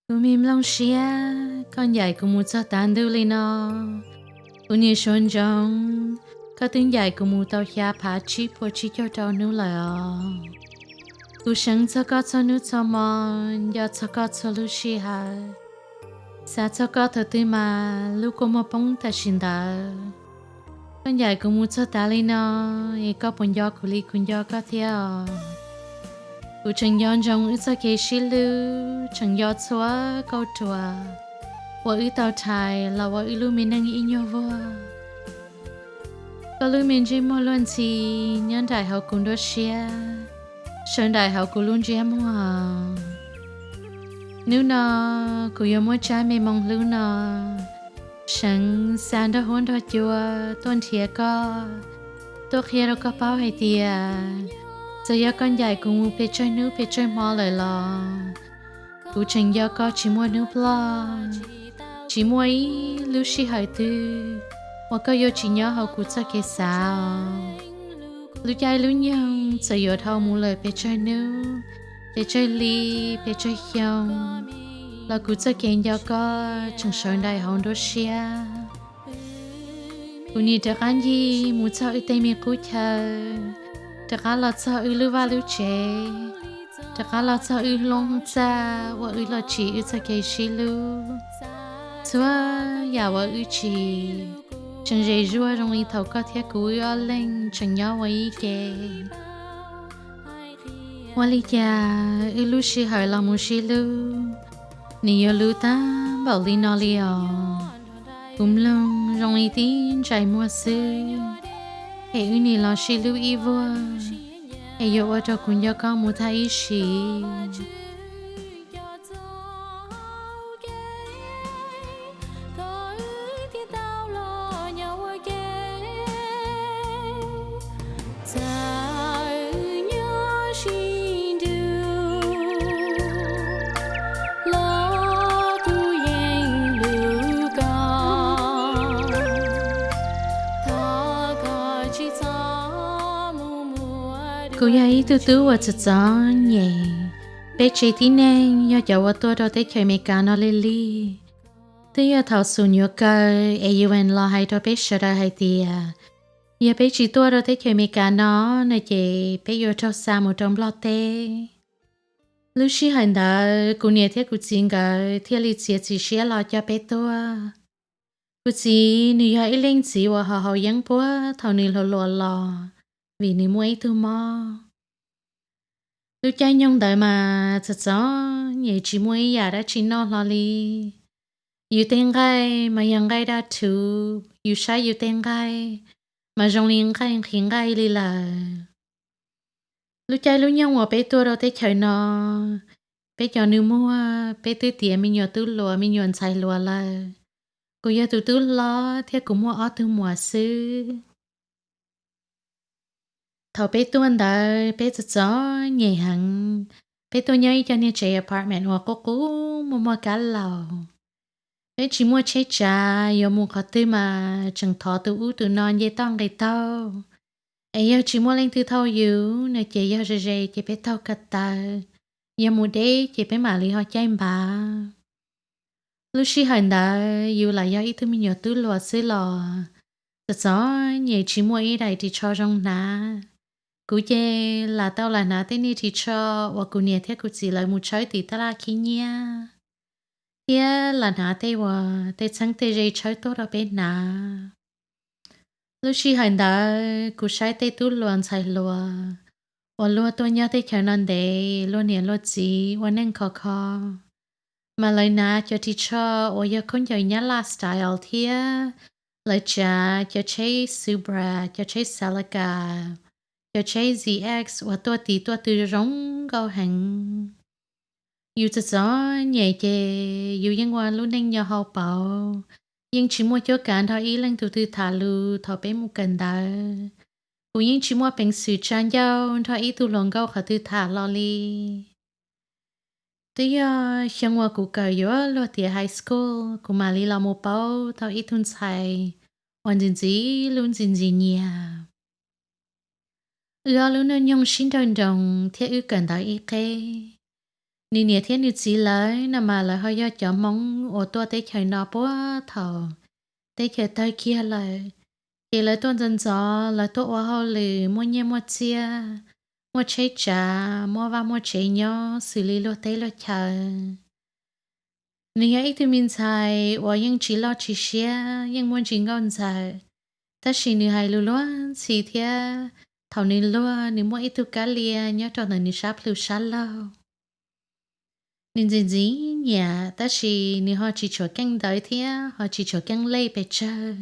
Kuv me nplooj siab, koj ncaim kuv mus txog tav ntuj li no, kuv niam suav ntsoov, koj twb ncaim kuv mus tau xya phav tsib puas tsib caug rau hnub lawm os. Kuv seev txog koj txhua hnub txhua hmo, nco txog koj txhua lub sij hawm, xav txog koj thaum twg mas lub kua muag poob tam sim ntawd. Koj ncaim kuv mus txog tav li no, es koj puas nco kuv li kuv nco koj thiab os? Kuv tseem nco ntsoov wb txoj kev sib hlub, tseem nco txhua kauj ruam uas wb tau rhais los ua wb lub me neej ib nyuag vuag. Koj lub me ntsej muag luag ntxhi nyob nraim hauv kuv nruab siab, sawv nraim hauv kuv lub ntsiab muag. Hnub no kuv yuav muab tsab me moo hlub no seev xa nrog huab nrog cua tuaj nrhiav koj, tuaj qhia rau koj paub hais tias txawm yog koj ncaim kuv mus pes tsawg hnub pes tsawg hmo lawm los kuv tseem nco koj tsis muaj hnub ploj, tsis muaj ib lub sij hawm twg uas koj yuav tsis nyob hauv kuv txoj kev xav os. Lub caij lub nyoog txawm yuav dhau mus lawm pes tsawg hnub, pes tsawg hli, pes tsawg xyoo, los kuv txoj kev nco koj tseem sawv nraim hauv nruab siab. Kuv nim rov qab ncig mus txog wb tej me qub chaw, rov qab los txog wb lub vaj lub tsev, rov qab los txog wb lub txaj uas wb los tsim wb txoj kev sib hlub. Txhua yam uas wb tsim tseem zem zuag zoo li thaum koj thiab kuv wb ob leeg tseem nyob ua ib ke. Ua li cas wb lub sij hawm los mus sib hlub, nws yuav luv tag npaum li no li os? Kuv mloog zoo li tib ntsais muag xwb, es wb nim los sib hlub ib vuag, es yuav ua rau kuv nco koj mus tag ib sim. Kuv yog ib tug tub uas txom txom nyem. Peb tsev tib neeg yog cov uas tuaj rau teb chaws Amelikas no li li. Twb yog thaum xus nyuam kaw es U N los hais rau peb sawv daws hais tias yog peb tsis tuaj rau teb chaws Amelikas no no ces peb yuav raug xa mus rau Nplog teb. Lub sij hawm ntawd kuv niam thiab kuv txiv nkawd thiaj li txiav txim siab los coj peb tuaj. Kuv txiv nws yog ib leej txiv uas ho haus yeeb puag thaum nws hluas hluas los, vim nws muaj ib tug mob. Lub caij nyoog ntawd mas txom txom nyem tsis muaj ib yam dab tsi noj hlo li. Yus tej nqaij mas yog nqaij daj rhuv, yus saib yus tej nqaij mas zoo li nqaij nqhis nqaij li lawm. Lub caij lub nyoog uas peb tuaj rau teb chaws no, peb cov nus muag peb twb tiav me nyuam tub hluas me nyuam ntxhais hluas lawm. Kuv yog tus tub hlob thiab kuv muaj ob tug muam xwb. Thaum peb tuaj ntawd peb txom txom nyem heev. Peb tuaj nyob ib co niag tsev apartment uas qub qub muaj muaj kab laus. Peb tsis muaj tsheb tsav, yuav mus qhov twg mas tseem thov tus ub tus no nce toj nqis taug. Es yog tsis muaj leej twg thauj yus no ces yog ze ze ces peb taug ko taw, yog mus deb ces peb mam li ho caij npav. Lub sij hawm ntawd yus lam yog ib tug me nyuam tub hluas xwb los txom txom nyem tsis muaj ib daim ris tsho zoo hnav. Kuv ces lam tau lam hnav tej niag ris tsho uas kuv niam thiab kuv txiv lawv mus tshawb tim taj laj khib nyiab, thiab lam hnav tej uas tej txheeb tej ze tshawb tuaj rau peb hnav. Lub sij hawm ntawd kuv saib tej tub hluas ntxhais hluas uas luag tuaj nyob teb chaws no ntev, luag niam luag txiv ua neej khov kho, mas lawv hnav cov ris tsho uas yog khaub ncaws Nyab Laj style thiab lawv tsav cov tsheb Supra, cov tsheb Celica, cov tsheb Z X uas tuaj tis tuaj tw zoo nkauj heev. Yus txom txom nyem ces yus yeej ua lub neej nyo hau pauv, yeej tsis muaj cuab kav nrog ib leej tug twg tham lus thaum peb mus kawm ntawv. Kuv yeej tsis muaj peev xwm tsa ncauj nrog ib tug hluas nkauj qhov twg tham hlo li. Twb yog xyoo uas kuv kawm yuav luag tiav high school kuv mam li los mus paub tau ib tug ntxhais uas ntxim ntxim hlub ntxim ntxim nyiam. Wb ob lub hnub nyoog sib nrawg nroos thiab wb kawm ntawv ib qeb. Nws niam thiab nws txiv lawv no mas lawv ho yog cov Hmoob uas tuaj teb chaws no puag thaum teb chaws tawg kiag lawm. Ces lawv tuaj ntxov ntxov, lawv tuaj ua hauj lwm muaj nyiaj muaj txiaj, muaj tsheb tsav, muaj vaj muaj tsev nyob xws li luag teb luag chaw. Nws yog ib tug me ntxhais uas yeej tsis loj tsis siab, yeej muaj ntsis nkauj ntxawm, tab sis nws hais lus luag ntxhi thiab thaum nws luag nws muaj ib tug kab lia nyob rau ntawm nws sab plhu sab laug. Nws ntxim ntxim nyiam tab sis nws ho tsis tshua keej ntawv thiab ho tsis tshua keej lej pes tsawg.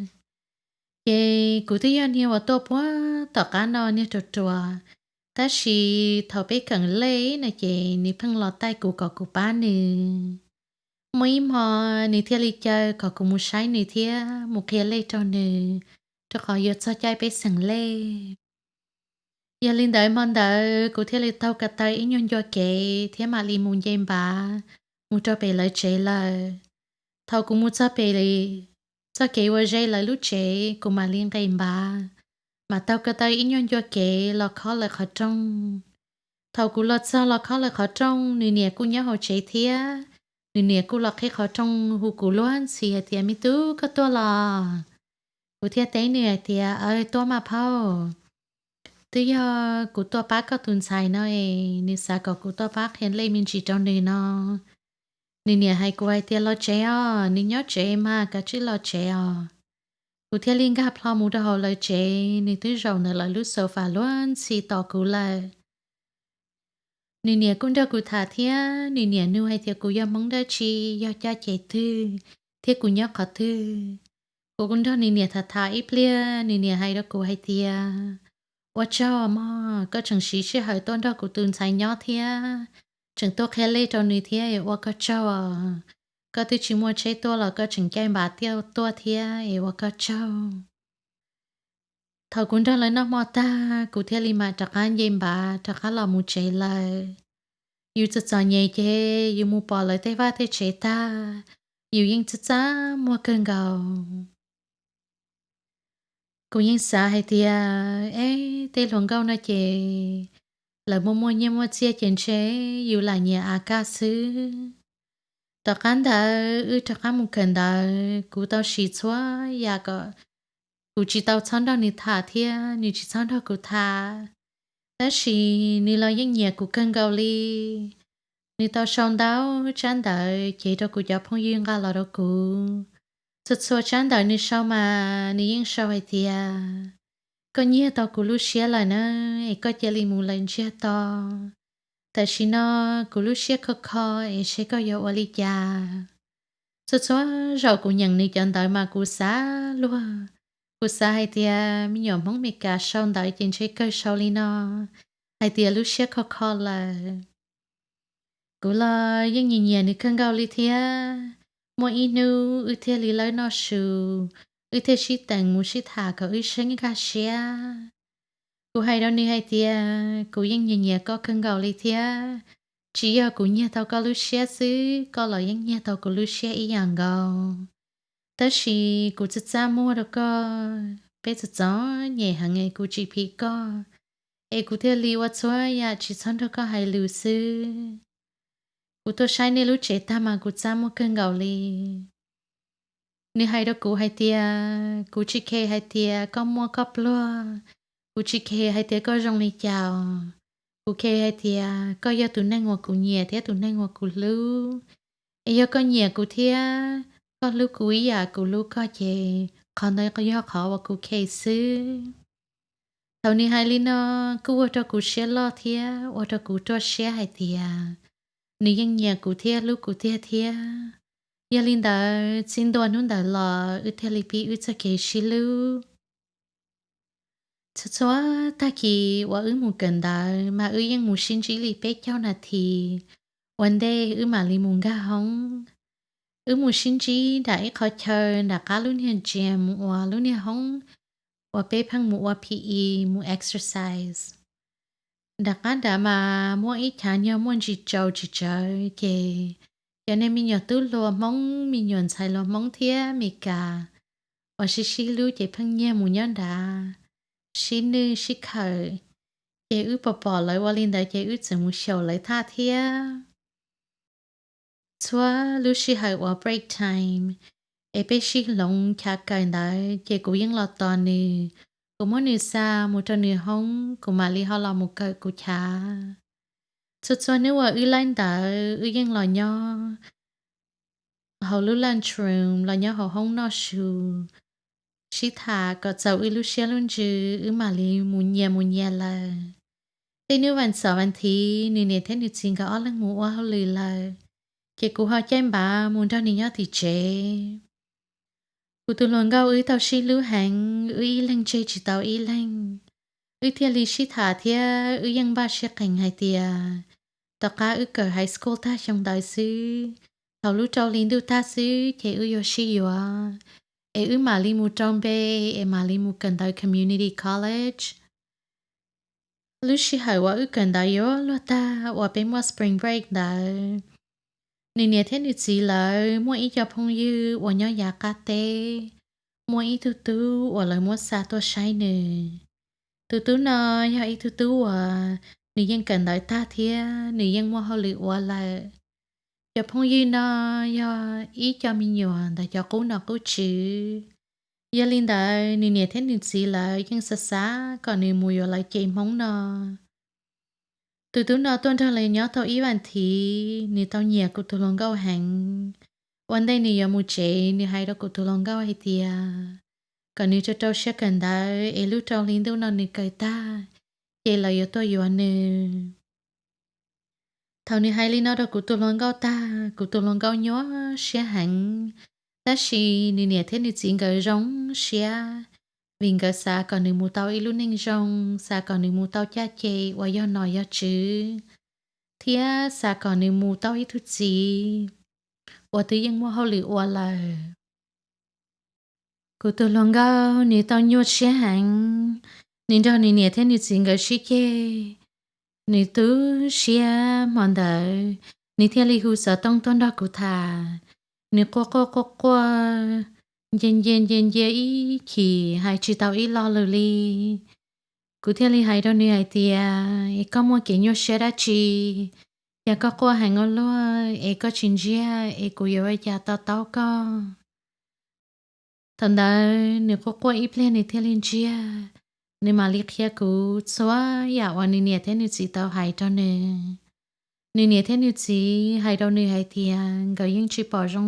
Ces kuv twb yog niag uas tuaj puag tom qab no niag ruam ruam, tab sis thaum peb keem lej no ces nws pheej los taij kuv kom kuv pab nws. Muaj ib hmo nws thiaj li caw kom kuv mus saib nws thiab mus qhia lej rau nws, rau qhov yuav txog caij peb xeem lej. Yog li ntawd hmo ntawd kuv thiaj li taug ko taw ib nyuag ncua kev thiab mam li mus nce npav mus rau pem lawv tsev lawm. Thaum kuv mus txog pem, txoj kev uas ze lawv lub tsev kuv mam li nqes npav, mas taug ko taw ib nyuag ncua kev los khob lawv qhov rooj. Thaum kuv los txog los khob lawv qhov rooj, nws niam kuj nyob hauv tsev thiab. Nws niam kuj los qhib qhov rooj hu kuv luag ntxhi hais tias, Me tub, koj tuaj los? Kuv thiaj teb nws hais tias, Aw, tuaj mas phauj. Twb yog kuv tuaj pab koj tus ntxhais no es nws xav kom kuv tuaj pab qhia lej me ntsis rau nws no. Nws niam hais kuv hais tias, Los tsev os, nws nyob tsev mas, kav tsij los tsev os. Kuv thiaj li nkag plho mus rau hauv lawv tsev, nws twb zaum ntawm lawv lub sofa luag ntxhi tos kuv lawm. Nws niam kuj nrog kuv tham thiab nws niam nug hais tias kuv yog Hmoob dab tsi, yog caj ces twg, thiab kuv nyob qhov twg. Kuv kuj nrog nws niam tham tham ib pliag, nws niam hais rau kuv hais tias, Ua tsaug mog, koj tseem siv sij hawm tuaj nrog kuv tus ntxhais nyob thiab tseem tuaj qhia lej rau nws thiab es ua koj tsaug. Koj twb tsis muaj tsheb tuaj los koj tseem caij npav tuaj thiab es ua koj tsaug. Thaum kuv nrog lawv noj hmo tag, kuv thiaj li mam rov qab nce npav rov qab los mus tsev lawm. Yus txom txom nyem ces yus mus pom lawv tej vaj tej tsev tag, yus yeej txaj txaj muag kawg nkaus. Kuv yeej xav hais tias, Eb, tej hluas nkauj no ces lawv muaj muaj nyiaj muaj txiaj ces ntshe yus lam nyiam av kaj xwb. Tom qab ntawd wb rov qab mus kawm ntawv, kuv tau siv txhua yam kom kuv tsis tau txhob nrog nws tham thiab nws tsis txhob nrog kuv tham. Tab sis nws los yeej nyiam kuv kawg nkaus li. Nws tau sau ntau tsab ntawv cev rau kuv cov phooj ywg nqa los rau kuv. Txhua txhua tsab ntawv nws sau mas nws yeej sau hais tias, Koj nyiag tau kuv lub siab lawm na, es koj cia li mus lawm ntsiag to. Tam sim no kuv lub siab kho kho es seb koj yuav ua li cas. Txhua txhua zaus kuv nyeem nws cov ntawv mas kuv xav luag, kuv xav hais tias me nyuam Hmoob Meskas sau ntawv ces ntshe kawg sau li no, hais tias lub siab kho kho lawm. Kuv los yeej nyiam nyiam nws kawg nkaus li thiab. Muaj ib hnub wb thiaj li lawb noj su, wb thiaj sib teem mus sib tham kom wb sib nkag siab. Kuv hais rau nws hais tias, Kuv yeej nyiam nyiam koj kawg nkaus li thiab. Tsis yog kuv nyiag tau koj lub siab xwb, koj los yeej nyiag tau kuv lub siab ib yam nkaus. Tab sis kuv txaj txaj muag rau koj, peb txom txom nyem heev es kuv tsis phim koj, es kuv thiaj li ua txhua yam tsis txhob nrog koj hais lus xwb. Kuv tuaj saib nej lub tsev tag mas kuv txaj muag kawg nkaus li. Nws hais rau kuv hais tias, Kuv tsis khes hais tias koj muaj koj pluag, kuv tsis khes hais tias koj zoo li cas os. Kuv khes hais tias koj yog tus neeg uas kuv nyiam thiab tus neeg uas kuv hlub. Es yog koj nyiam kuv thiab koj hlub kuv ib yam kuv hlub koj ces qhov ntawd yog qhov uas kuv khes xwb. Thaum nws hais li no kuj ua rau kuv siab loj thiab ua rau kuv ruaj siab hais tias nws yeej nyiam kuv thiab hlub kuv tiag thiab. Yog li ntawd txij ntua hnub ntawd los wb thiaj li pib wb txoj kev sib hlub. Txhua txhua tag kis uas wb mus kawm ntawv mas wb yeej mus sib ntsib li peb caug nas this ua ntej wb mam li mus nkag hoob. Wb mus sib ntsib nram ib qhov chaw nram qab lub niag gym uas lub niag hoob uas peb pheej mus ua P E, mus exercise. Nram qab nrad mas muaj ib chav nyuag muaj ntsis tsaus tsis tsawv ces cov niag me nyuam tub hluas Hmoob, me nyuam ntxhais hluas Hmoob thiab Meskas uas sib sib hlub ces pheej nyiag mus nyob nrad sib nwj sib khawm. Ces wb pom pom lawv ua li ntawd ces wb txawm mus xyaum lawv tham thiab. Txhua lub sij hawm uas break time es peb sib hloov chav kawm ntawd ces kuv yeej los tos nws. Kuv muab nws xa mus rau nws hoob, kuv mam li ho los mus kawm kuv chav. Txhua txhua hnub uas wb laib ntawv wb yeej los nyob hauv lub lunch room los nyob hauv hoob noj su, sib tham kom txaus wb lub siab lub ntsws wb mam li mus nyias mus nyias lawm. Tej hnub vas xaum vas thiv nws niam thiab nws txiv nkawd ob leeg mus ua hauj lwm lawm, ces kuv ho caij npav mus nrog nws nyob tim tsev. Kuv tus hluas nkauj wb tau sib hlub heev, wb ib leeg tseg tsis tau ib leeg. Wb thiaj li sib tham thiab wb yeej npaj siab qees hais tias tom qab wb kawm high school tag xyoo ntawd xwb, thaum lub rau hli ntuj tag xwb ces wb yuav sib yuav, es wb mam li mus rau npe, es mam li mus kawm ntawv community college. Lub sij hawm uas wb kawm ntawv yuav luag tag uas peb muaj spring break ntawd, nws niam thiab nws txiv lawv muaj ib co phooj ywg uas nyob yav qab teb, muaj ib tug tub uas lawv muab xa tuaj saib nws. Tus tub no yog ib tug tub uas nws yeej kawm ntawv tag thiab nws yeej muaj hauj lwm ua lawm. Cov phooj ywg no yog ib co me nyuam ntawm cov qub nom qub tswv. Yog li ntawd nws niam thiab nws txiv lawv yeej xav xav kom nws mus yuav lawv cev Hmoob no. Tus tub no tuaj nrog lawv nyob tau ib vas thiv, nws tau nyiam kuv tus hluas nkauj heev. Ua ntej nws yuav mus tsev nws hais rau kuv tus hluas nkauj hais tias kom nws rau rau siab kawm ntawv es lub rau hli ntuj no nws kawm tag ces lawv yuav tuaj yuav nws. Thaum nws hais li no rau kuv tus hluas nkauj tag, kuv tus hluas nkauj nyuaj siab heev, tab sis nws niam thiab nws txiv nkawd zoo siab, vim nkawd xav kom nws mus tau ib lub neej zoo, xav kom nws mus tau caj ces uas yog nom yog tswv, thiab xav kom nws mus tau ib tug txiv uas twb yeej muaj hauj lwm ua lawm. Kuv tus hluas nkauj nws tau nyuaj siab heev, nws nrog nws niam thiab nws txiv nkawd sib ceg. Nws tu siab hmo ntawd, nws thiaj li hu xov tooj tuaj nrog kuv tham. Nws quaj quaj quaj quaj, nce nce nce nce ib chim hais tsis tau ib lo lus li. Kuv thiaj li hais rau nws hais tias, es koj muaj kev nyuaj siab dab tsi? Yog koj quaj heev ua luaj es koj tsis ntsiag es kuv yuav ua cas to taub koj? Thaum ntawd nws quaj quaj ib pliag nws thiaj li ntsiag, nws mam li qhia kuv txhua yam uas nws niam thiab nws txiv tau hais rau nws. Nws niam thiab nws txiv hais rau nws hais tias nkawd yeej tsis pom zoo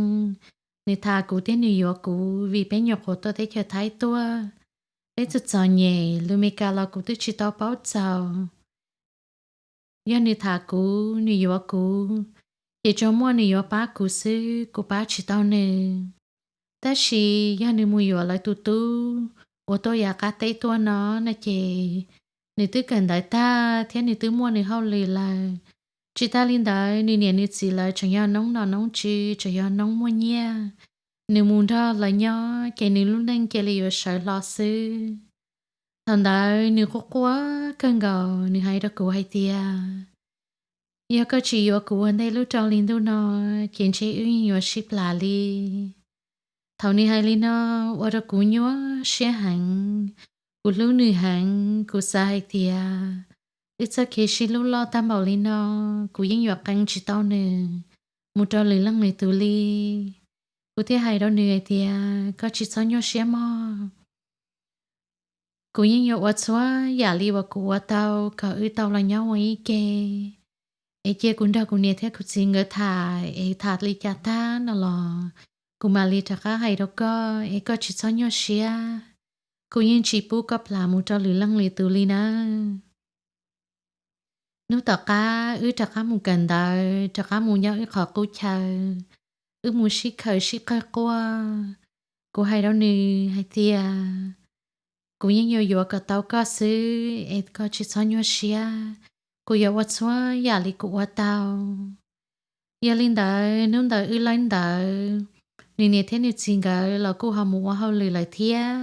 nws tham kuv thiab nws yuav kuv vim peb nyuam qhuav tuaj teb chaws Thaib tuaj, peb txom txom nyem, lus Meskas los kuv twb tsis tau paub txaus. Yog nws tham kuv, nws yuav kuv, ces tsuas muaj nws yuav pab kuv xwb, kuv pab tsis tau nws. Tab sis yog nws mus yuav lawv tus tub uas tuaj yav qab teb tuaj no no ces nws twb kawm ntawv tag thiab nws twb muaj nws hauj lwm lawm. Tsis tas li ntawd nws niam nws txiv lawv tseem yog noob nom noob tswv, tseem yog noob muaj nyiaj. Nws mus nrog lawv nyob ces nws lub neej cia li yuav sawv hlo xwb. Thaum ntawd nws quaj quaj kawg nkaus, nws hais rau kuv hais tias, yog koj tsis yuav kuv ua ntej lub rau hli ntuj no, ces ntshe wb yeej yuav sib plam li. Thaum nws hais li no, ua rau kuv nyuaj siab heev. Kuv hlub nws heev, kuv xav hais tias wb txoj kev sib hlub loj tag npaum li no, kuv yeej yuav qee tsis tau nws mus rau lwm leej lwm tus li. Kuv thiaj hais rau nws hais tias, koj tsis txhob nyuaj siab mog. Kuv yeej yuav ua txhua yam li uas kuv ua tau kom wb tau los nyob ua ib ke. Es cia kuv nrog kuv niam thiab kuv txiv nkawd tham, es tham li cas tag no los kuv mam li rov qab hais rau koj, es koj tsis txhob nyuaj siab. Kuv yeej tsis pub koj plam mus rau lwm leej lwm tus li nawb. Hnub tom qab wb rov qab mus kawm ntawv, rov qab mus nyob wb qhov qub chaw, wb mus sib khawm sib qawg quaj. Kuv hais rau nws hais tias, kuv yeej yuav yuav kom tau koj xwb, es koj tsis txhob nyuaj siab. Kuv yuav ua txhua yam li kuv ua tau. Yog li ntawd hnub ntawd wb laib ntawv, nws niam thiab nws txiv nkawd los kuj ho mus ua hauj lwm lawm thiab,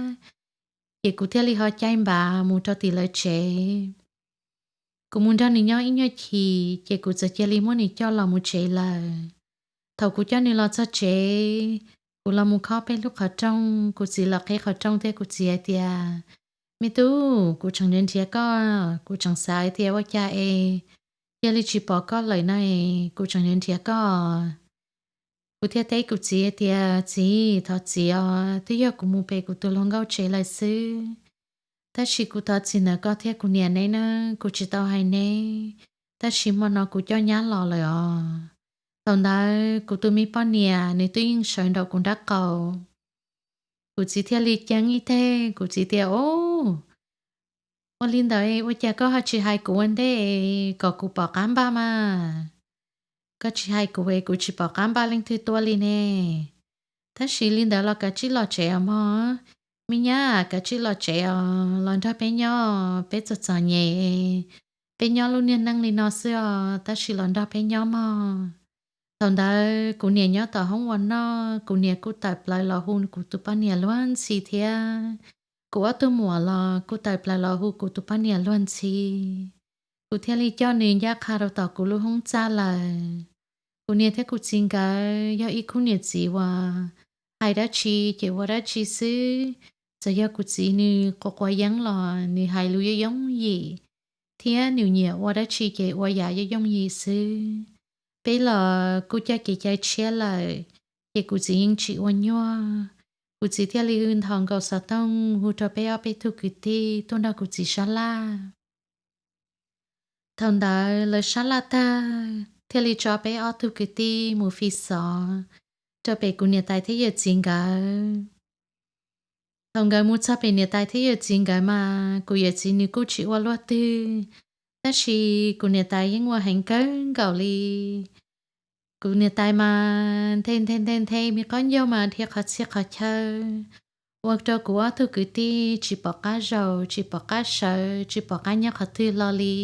ces kuv thiaj li ho caij npav mus rau tim lawv tsev. Kuv mus nrog nws nyob ib nyuag chim ces kuv txawm cia li muab nws coj los mus tsev lawm. Thaum kuv coj nws los txog tsev, kuv los mus khob peb lub qhov rooj, kuv txiv los qhib qhov rooj thiab kuv txiv hais tias, me tub, kuv tseem nrhiav nrhiav koj, kuv tseem xav hais tias ua cas es cia li tsis pom koj lawm na, kuv tseem nrhiav nrhiav koj. Kuv thiaj teb kuv txiv tias, Txiv, thov txim os, twb yog kuv mus pem kuv tus hluas nkauj tsev lawm xwb. Tab sis kuv thov txim ntawm koj thiab kuv niam neb nawb, kuv tsis tau hais neb, tab sis hmo no kuv coj nyab los lawm os. Thaum ntawd kuv tus me poj niam nws twb yeej sawv nraum kuv nraub qaum. Kuv txiv thiaj li ceeb ib teg, kuv txiv tias, Ub, ua li ntawd ua cas koj ho tsis hais kuv ua ntej kom kuv pom qab npaj mas? Koj tsis hais kuv es kuv tsis pom qab npaj leej twg tuaj li ne. Tab sis li ntawd los kav tsij los tsev os mog. Me nyab, kav tsij los tsev os, los nrog peb nyob, peb txom txom nyem, peb nyob lub niag neej li no xwb os, tab sis los nrog peb nyob mog. Thaum ntawd kuv niam nyob tom hoob ua noj, kuv niam kuj tawm plaws los hu kuv tus poj niam luag ntxhi thiab. Kuv ob tug muam los kuj tawm plaws los hu kuv tus poj niam luag ntxhi. Kuv thiaj li coj nws ncaj qha rau tom kuv lub hoob txaj lawm. Kuv niam thiab kuv txiv nkawd yog ib khub niam txiv uas hais dab tsi ces ua dab tsi xwb. Txawm yog kuv txiv nws quav quav yeeb los nws hais lus yooj yooj yim, thiab nws nyiam ua dab tsi ces ua yam yooj yooj yim xwb. Peb los kuj coj kev cai tshiab lawm, ces kuv txiv yeej tsis ua nyuaj. Kuv txiv thiaj li nthos nkaus xov tooj hu rau peb ob peb tug kwv tij tuaj nrog kuv txiv sab laj. Thaum ntawd lawv sab laj tag thiaj li tso peb ob tug kwv tij mus fi xov rau pem kuv niam tais thiab yawm txiv nkawd. Thaum nkawd mus txog pem niam tais thiab yawm txiv nkawd mas kuv yawm txiv nws kuj tsis ua luaj twg, tab sis kuv niam tais yeej ua heev kawg nkaus li. Kuv niam tais mas nthe nthe nthe nthe me qaub ncaug mas dhia qhov txhia qhov chaw, ua rau kuv ob tug kwv tij tsis pom qab zaum, tsis pom qab sawv, tsis pom qab nyob qhov twg hlo li.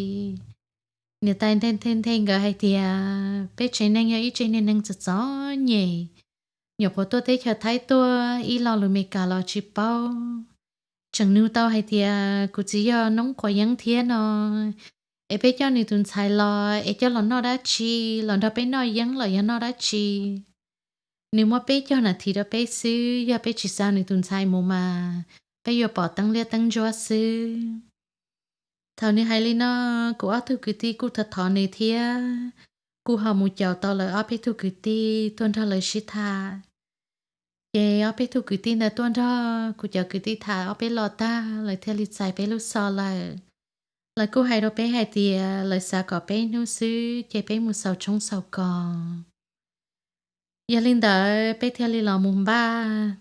Niam tais nthe nthe nthe nkawd hais tias peb tsev neeg yog ib tsev neeg txom txom nyem, nyuam qhuav tuaj teb chaws Thaib tuaj, ib lo lus Meskas los tsis paub. Tseem nug tau hais tias kuv txiv yog noob quav yeeb thiab no, es peb coj nws tus ntxhais los es coj los noj dab tsi, los nrog peb noj yeeb los yog noj dab tsi? Nws muab peb caug nas this rau peb xwb, yog peb tsis xa nws tus ntxhais mus mas peb yuav pom teeb liab teeb ntsuab xwb. Thaum nws hais li no, kuv ob tug kwv tij kuj thov thov nws thiab, kuj ho mus caum tau lawv ob peb tug kwv tij tuaj nrog lawv sib tham. Ces ob peb tug kwv tij ntawd tuaj nrog kuv cov kwv tij tham ob peb lo tag, lawv thiaj li txais peb lub xov lawm. Lawv kuj hais rau peb hais tias lawv xav kom peb hnub xwb ces peb mus xaus tshoob xaus kos. Yog li ntawd peb thiaj li los mus npaj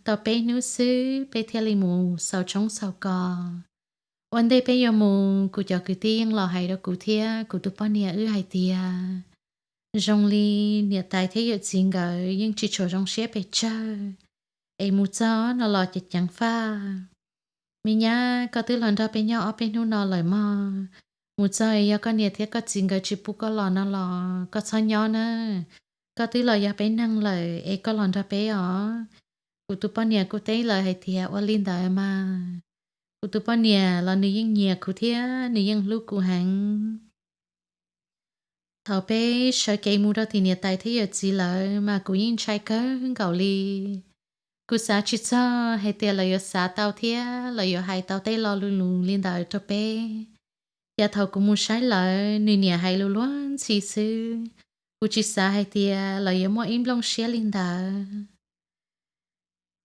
tau peb hnub xwb, peb thiaj li mus xaus tshoob xaus kos. Ua ntej peb yuav mus, kuv cov kwv tij yeej los hais rau kuv thiab kuv tus poj niam wb hais tias zoo li niam tais thiab yawm txiv nkawd yeej tsis tshua zoo siab pes tsawg, es mus txog no los ceev ceev faj. Me nyab, koj twb los nrog peb nyob ob peb hnub no lawm mog, mus txog es yog koj niam thiab koj txiv nkawd tsis pub koj los no los koj txhob nyob na, koj twb los yog peb neeg lawm es koj los nrog peb os. Kuv tus poj niam kuj teb lawv hais tias ua li ntawd mas. Kuv tus poj niam los nws yeej nyiam kuv thiab nws yeej hlub kuv heev. Thaum peb sawv kev mus rau tim niam tais thiab yawm txiv lawv mas kuv yeej ntshai kawg nkaus li. Kuv xav tsis txog hais tias lawv yuav xav tau thiab lawv yuav hais tau tej lo lus li ntawd rau peb. Ces thaum kuv mus saib lawv, nws niam hais lus luag ntxhi xwb, kuv tsis xav hais tias lawv yuav muaj ib nplooj siab li ntawd.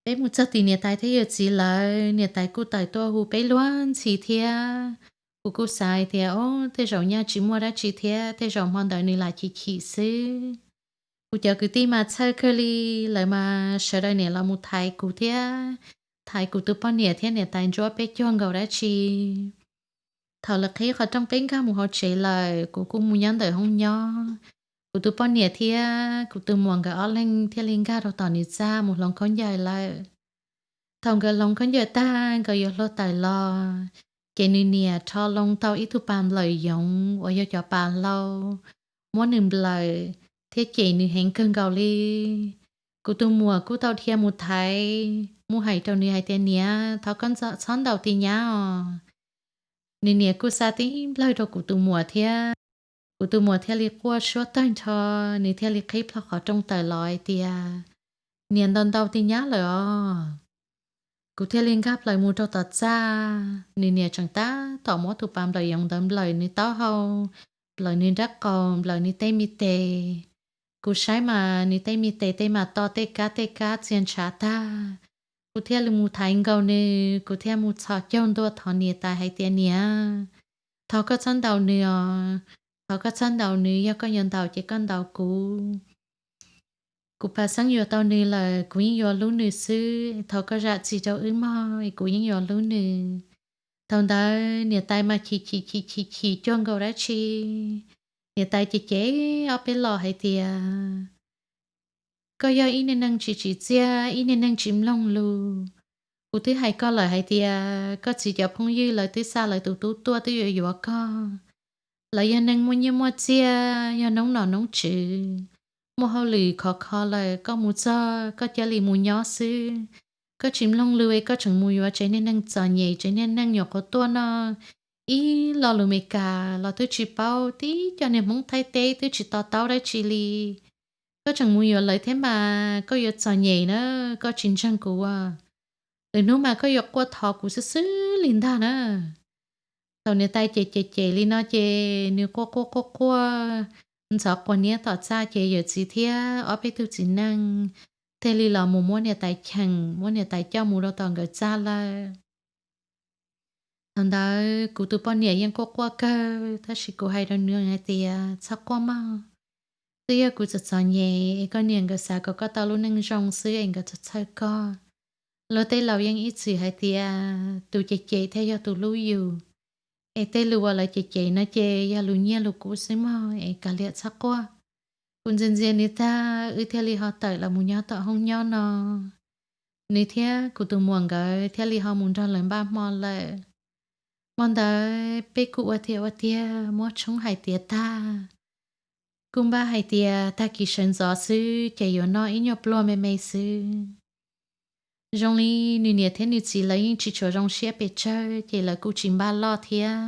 Peb mus txog tim niam tais thiab yawm txiv lawv, niam tais kuj tawm tuaj hu peb luag ntxhi thiab. Kuv kuj xav hais tias, o, tej zaum nyaj tsis muaj dab tsi thiab, tej zaum hmo ntawd nws lam chim chim xwb. Kuv cov kwv tij mas txhawj kawg li, lawv mas sawv daws niam los mus thaiv kuv thiab thaiv kuv tus poj niam thiab niam tais ntsuab peb cuag nkaus dab tsi. Thaum lawv qhib qhov rooj peb nkag mus hauv tsev lawm, kuv kuj mus nyob ntawm hoob nyob. Kuv tus poj niam thiab kuv tus muam nkawd ob leeg thiaj li nkag rau tom nws txaj mus hloov khaub ncaws lawm. Thaum nkawd hloov khaub ncaws tag nkawd yuav hluas tawm los, ces nws niam rho loo tau ib tug pas nplawm yoov uas yog cov pas hlau, muab nws nplawm thiab cem nws heev kawg nkaus li. Kuv tus muam kuj tau dhia mus thaiv, mus hais rau nws hais tias, niam, thov koj txhob ntaus tis nyab os. Nws niam kuj xa tib nplawg rau kuv tus muam thiab. Kuv tus muam thiaj li quaj suab tawg nrho, nws thiaj li qhib plho qhov rooj tawm los hais tias, niam, ntaus ntaus tis nyab lawm os. Kuv thiaj li nkag plaws mus rau tom txaj, nws niam tseem tab tom muab tus pas nplawm yoov ntawd nplawm nws taub hau, nplawm nws nrab qaum, nplawm nws tej me tes. Kuv saib mas nws tej me tes tej me taw tej kab tej kab txia ntshav tag. Kuv thiaj li mus thaiv nkaus nws, kuv thiaj mus txhos caug ntua thov niam tais hais tias, Niam, thov koj txhob ntaus nws os, thov koj txhob ntaus nws, yog koj yuav ntaus ces koj ntaus kuv. Kuv pam xeeb yuav tau nws lawm, kuv yeej yuav hlub nws xwb, thov koj zam txim rau wb mog, kuv yeej yuav hlub nws. Thaum ntawd niam tais mas chim chim chim chim chim cuag nkaus dab tsi. Niam tais ces cem ob peb los hais tias, Koj yog ib niag neeg tsis tsim txiaj, ib niag neeg tsis mloog lus. Kuv twb hais koj lawm hais tias koj txiv cov phooj ywg lawv twb xa lawv tus tub tuaj twb yuav yuav koj. Lawv yog neeg muaj nyiaj muaj txiaj, yog noob nom noob tswv, muaj hauj lwm khov kho lawm, koj mus txog koj cia li mus nyob xwb. Koj tsis mloog lus, koj tseem mus yuav tsev niag neeg txom nyem, tsev niag neeg nyuam qhuav tuaj noj ib lo lus Meskas los twb tsis paub, tib cov niag Hmoob Thaib teb twb tsis to taub dab tsi li. Koj tseem mus yuav lawv thiab mas koj yuav txom nyem na, koj tsis ntseeg kuv. Lwm hnub mas koj yuav quaj thov kuv xwb xwb li ntag na. Thaum niam tais cem cem cem li no ces nws quaj quaj quaj quaj ntxhov quas niab tom txaj ces yawm txiv thiab ob peb tug txiv neej thiaj li los mus muab niam tais cheem, muab niam tais coj mus rau tom nkawd txaj lawm. Thaum ntawd kuv tus poj niam yeej quaj quaj kawg, tab sis kuv hais rau nws hais tias, Txhob quaj mog, twb yog kuv txom txom nyem es koj niam nkawd xav kom koj tau lub neej zoo xwb es nkawd txhawj txhawj koj. Luag tej laus yeej ib txwm hais tias, Tus cem cem thiaj yog tus hlub yus, es tej lus uas lawv cem cem no ces yog lus nyiaj lus kub xwb mog, es kav liam txhob quaj. Kuv ntxias ntxias nws tag, wb thiaj li ho tawm los mus nyob tom hoob nyob no. Nws thiab kuv tus muam nkawd thiaj li ho mus nrog lawv npaj hmo lawm. Hmo ntawd peb kuj ua tiag ua tiag muab tshoob hais tiav tag, kuj npaj hais tias tag kis sawv ntxov xwb ces yuav noj ib nyuag pluag me me xwb. Zoo li nws niam thiab nws txiv lawv yeej tsis tshua zoo siab pes tsawg ces lawv kuj tsis npaj loj thiab.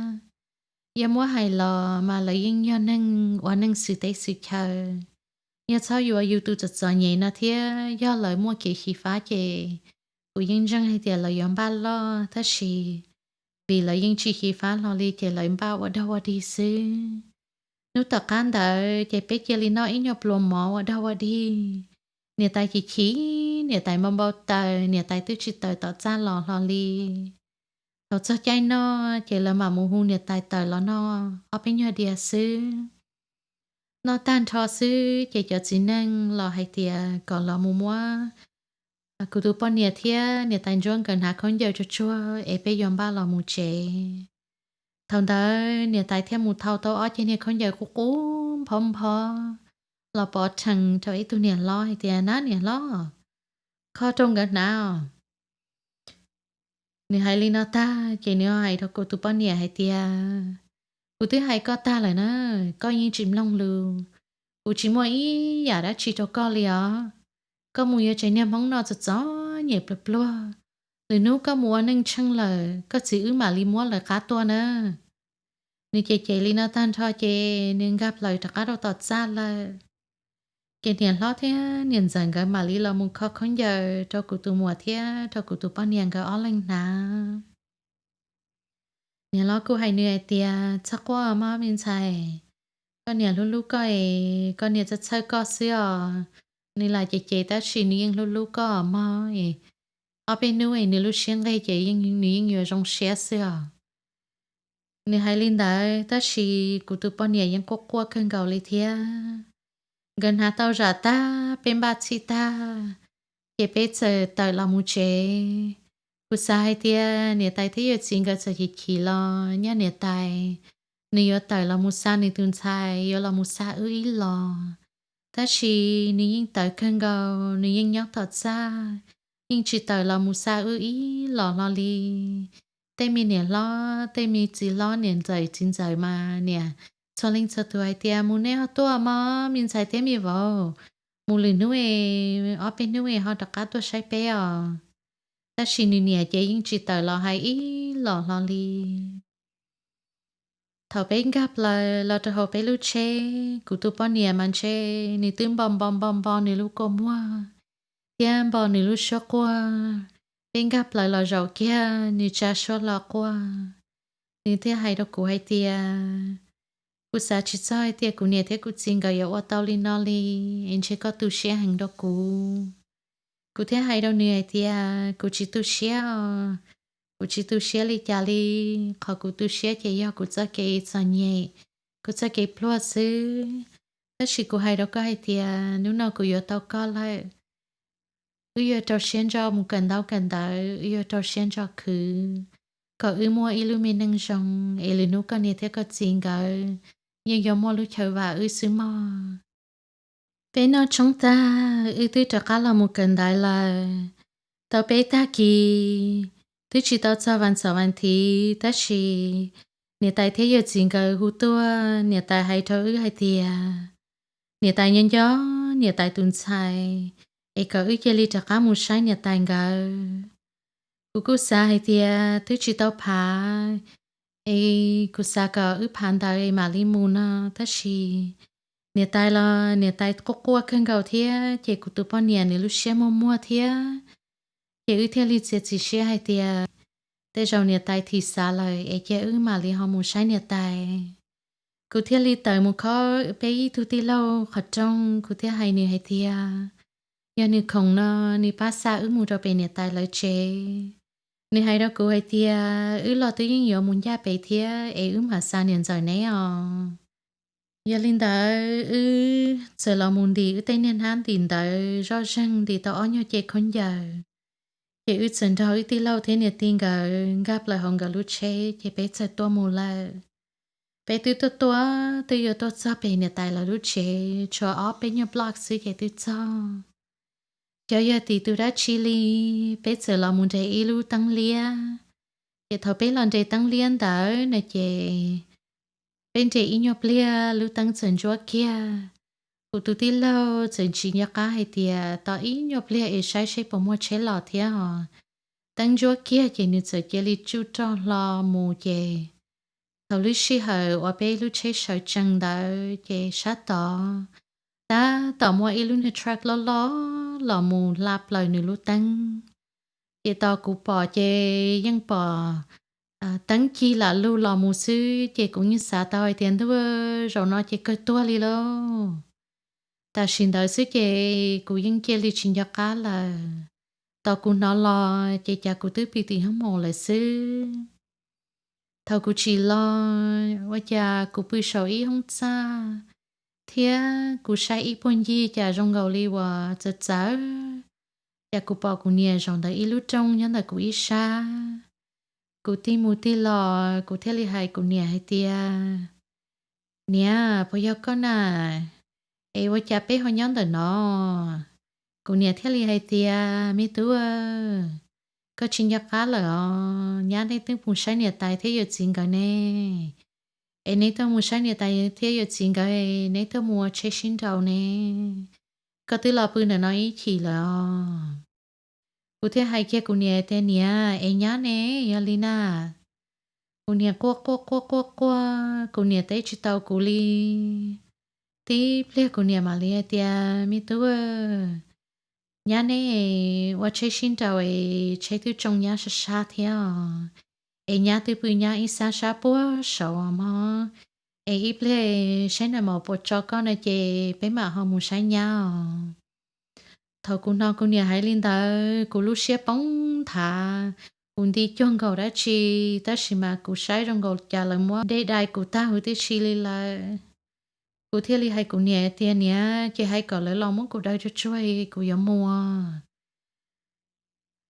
Yog muab hais los mas lawv yeej yog neeg ua neej xwm teb xwm chaw, yog txhob yuav yus tus txom txom nyem no thiab, yog lawv muaj kev xyiv fab ces kuv yeej ntseeg hais tias lawv yuav npaj loj, tab sis vim lawv yeej tsis xyiv fab hlo li ces lawv npaj ua dog ua dig xwb. Hnub tom qab ntawd ces peb cia li noj ib nyuag pluas mov ua dog ua dig. Niam tais chim chim, niam tais npau npau taws, niam tais twb tsis tawm tom txaj los hlo li. Thaum txog caij noj ces lawv mam mus hu niam tais tawm los noj ob peb nyuag diav xwb. Noj tag nrho xwb ces cov txiv neej los hais tias kom los mus muab kuv tus poj niam thiab niam tais Ntsuab nkawd hnav khaub ncaws tsuag tsuag es peb yuav npaj los mus tsev. Thaum ntawd niam tais thiaj mus thau tau ob ceg niag khaub ncaws qub qub nphob nphob los pov rhees rau ib tug niam hlob hais tias, Nab niam hlob, kho rau nkawd hnav os. Nws hais li no tag ces nws hais rau kuv tus poj niam hais tias, Kuv twb hais koj tag lawm na, koj yeej tsis mloog lus. Kuv tsis muaj ib yam dab tsi rau koj li os. Koj mus yuav tsev niag Hmoob no txom txom nyem pluag pluag, lwm hnub koj mus ua neej tsheej lawm koj txiv wb mam li muab lawv qab tuaj na. Nws cem cem li no tag nrho ces nws nkag plaws rov qab rau tom txaj lawm. Ces niam hlob thiab niam ntxawm nkawd mam li los mus kho khaub ncaws rau kuv tus muam thiab rau kuv tus poj niam nkawd ob leeg hnav. Niam hlob kuj hais nws hais tias, Txhob quaj mog me ntxhais, koj niam hlub hlub koj es koj niam txhawj txhawj koj xwb os. Nws lam cem cem tab sis nws yeej hlub hlub koj mog es ob peb hnub es nws lub siab nqig ces nws yeej yuav zoo siab xwb os. Nws hais li ntawd tab sis kuv tus poj niam yeej quaj quaj kawg nkaus li thiab. Nkawd hnav tau zam tag peb npaj txhij tag ces peb txawm tawm los mus tsev. Kuv xav hais tias niam tais thiab yawm txiv nkawd txawm chim chim los nyaj niam tais nws yuav tawm los mus xa nws tus ntxhais, yuav los mus xa wb ib los. Tab sis nws yeej tawv kawg nkaus, nws yeej nyob tom txaj, yeej tsis tawm los mus xa wb ib los hlo li. Tej me niam hlob, tej me txiv hlob, niam ntxawm txiv ntxawm mas niam txhua leej txhua tus hais tias, Mus nej ho tuaj mog me ntxhais thiab me vauv, mus lwm hnub es ob peb hnub es ho rov qab tuaj saib peb os. Tab sis nws niam ces yeej tsis tawm los hais ib los hlo li. Thaum peb nkag plaws los rau hauv peb lub tsheb, kuv tus poj niam mas ntshe nws twb npo npo npo npo nws lub kua muag thiab npo nws lub suab quaj. Peb nkag plaws los zaum kiag nws tsa suab hlo quaj. Nws thiaj hais rau kuv hais tias, Kuv xav tsis txog hais tias kuv niam thiab kuv txiv nkawd yuav ua tau li no li, es ntshe koj tu siab heev rau kuv. Kuv thiaj hais rau nws hais tias kuv tsis tu siab os, kuv tsis tu siab li cas li. Qhov kuv tu siab ces yog kuv txoj kev txom nyem, kuv txoj kev pluag xwb. Tab sis kuv hais rau koj hais tias hnub no kuv yuav tau koj lawm, wb yuav rau siab ntso mus kawm ntaub kawm ntawv, wb yuav rau siab ntso khwv, kom wb muaj ib lub me neej zoo, es lwm hnub koj niam thiab koj txiv nkawd yeej yuav muaj lub chaw vam wb xwb mog. Peb noj tshoob tag, wb twb rov qab los mus kawm ntawv lawm. Tau peb tag kis, twb tsis tau txog vas xaum vas thiv, tab sis niam tais thiab yawm txiv nkawd hu tuaj, niam tais hais rau wb hais tias niam tais nyob nco niam tais tus ntxhais, es kom wb cia li rov qab mus saib niam tais nkawd. Kuv kuj xav hais tias twb tsis tau phav, es kuv xav kom wb phav ntawd mam li mus no, tab sis niam tais los niam tais quaj quaj kawg nkaus thiab, ces kuv tus poj niam nws lub siab muag muag thiab, ces wb thiaj li txiav txim siab hais tias tej zaum niam tais thim xav lawm es cia wb mam li ho mus saib niam tais. Kuv thiaj li tawm mus khob peb ib tug tij laug qhov rooj, kuv thiaj hais nws hais tias yog nws khoom no, nws pab xa wb mus rau pem niam tais lawv tsev. Nws hais rau kuv hais tias wb los twb yeej yuav mus ncaj pem thiab, es wb mam xa niam ntxawm neb os. Yog li ntawd wb txawm los mus ntim wb tej niag hnab ntim ntawv zoj zeeg ntim tau ob nyuag ce khaub ncaws, ces wb txawm nrog wb tij laug thiab niam tij nkawd nkag plaws hauv nkawd lub tsheb, ces peb txawm tuaj mus lawm. Peb twb tuaj tuaj twb yuav tuaj txog pem niam tais lawv lub tsev, tshuav ob peb nyuag block xwb ces twb txog. Xyov yog tim tus dab tsi li, peb txawm los mus nres ib lub teeb liab. Ces thaum peb los nres teeb liab ntawd no ces peb nres ib nyuag pliag lub teeb txawm ntsuab kiag. Kuv tus tij laug txawm ntsis nco qab hais tias tos ib nyuag pliag es saib seb puas muaj tsheb los thiab os. Teeb ntsuab kiag ces nws txawm cia li tsuj roj hlo mus ces thaum lub sij hawm uas peb lub tsheb sawv tsees ntawd ces sab tod tab tom muaj ib lub niag truck loj loj los mus hla plaws nws lub teeb. Ces tos kuv pom ces yeej pom teeb cig lam lug los mus xwb, ces kuv yeej xav tau hais tias ntuj, zaum no ces kawg tuag li lauj. Tam sim ntawd xwb ces kuv yeej cia li tsis nco qab lawm. Tos kuv hnov los ces cas kuv twb pw tim hoob maum lawm xwb. Thaum kuv tsim los ua cas kuv pw saum ib hoob txaj, thiab kuv saib ib puag ncig cas zoo nkaus li uas txawv txawv, cas kuv pom kuv niam zaum ntawm ib lub rooj nyob ntawm kuv ib sab. Kuv tig mus tig los kuv thiaj li hais kuv niam hais tias, niam, puas yog koj na? Es ua cas peb ho nyob ntawm no? Kuv niam thiaj li hais tias, me tub, koj tsis nco qab lawm os, nyab neb twb mus saib niam tais thiab yawm txiv nkawd ne. Es neb tuaj mus saib niam tais thiab yawm txiv nkawd, neb tuaj mus ua tsheb sib nraus ne, koj twb los pw ntawm no ib chim lawm os. Kuv thiaj hais kiag kuv niam tias, niam, es nyab ne, yog li na? Kuv niam quaj quaj quaj quaj quaj, kuv niam teb tsis tau kuv li. Tib pliag kuv niam mam li hais tias, me tub, nyab ne, ua tsheb sib nraus es tsheb twb tsoo nyab sab sab thiab os, es nyab twb pw nyab ib sab sab puag saud mog, es ib pliag saib nais maum puas tso koj no ces peb mam ho mus saib nyab os. Thaum kuv hnov kuv niam hais li ntawd kuv lub siab poob nthav, kuv nti cuag nkaus dab tsi, tab sis mas kuv saib zoo nkaus cas lawv muab dej dai kuv tag huv tib si li lawm. Kuv thiaj li hais kuv niam tias, niam, ces hais kom lawv los muab kuv daws tsuag tsuag, kuv yuav mus.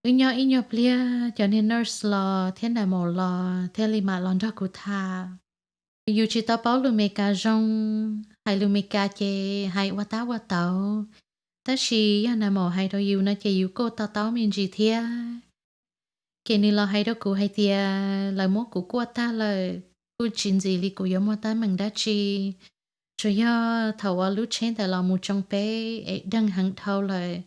Wb nyob ib nyuag pliag cov niag nurse los thiab nais maum los thiaj li mam los nrog kuv tham. Yus tsis tau paub lus Meskas zoo, hais lus Meskas ces hais ua tab ua tauv, tab sis yog nais maum hais rau yus no ces yus kuj to taub me ntsis thiab. Ces nws los hais rau kuv hais tias lawv muab kuv kuaj tag lawm, kuj tsis ntxim li kuv yuav muaj teeb meem dab tsi. Tsuas yog thaum uas lub tsheb ntawd los mus tsoo peb es deeg heev dhau lawm,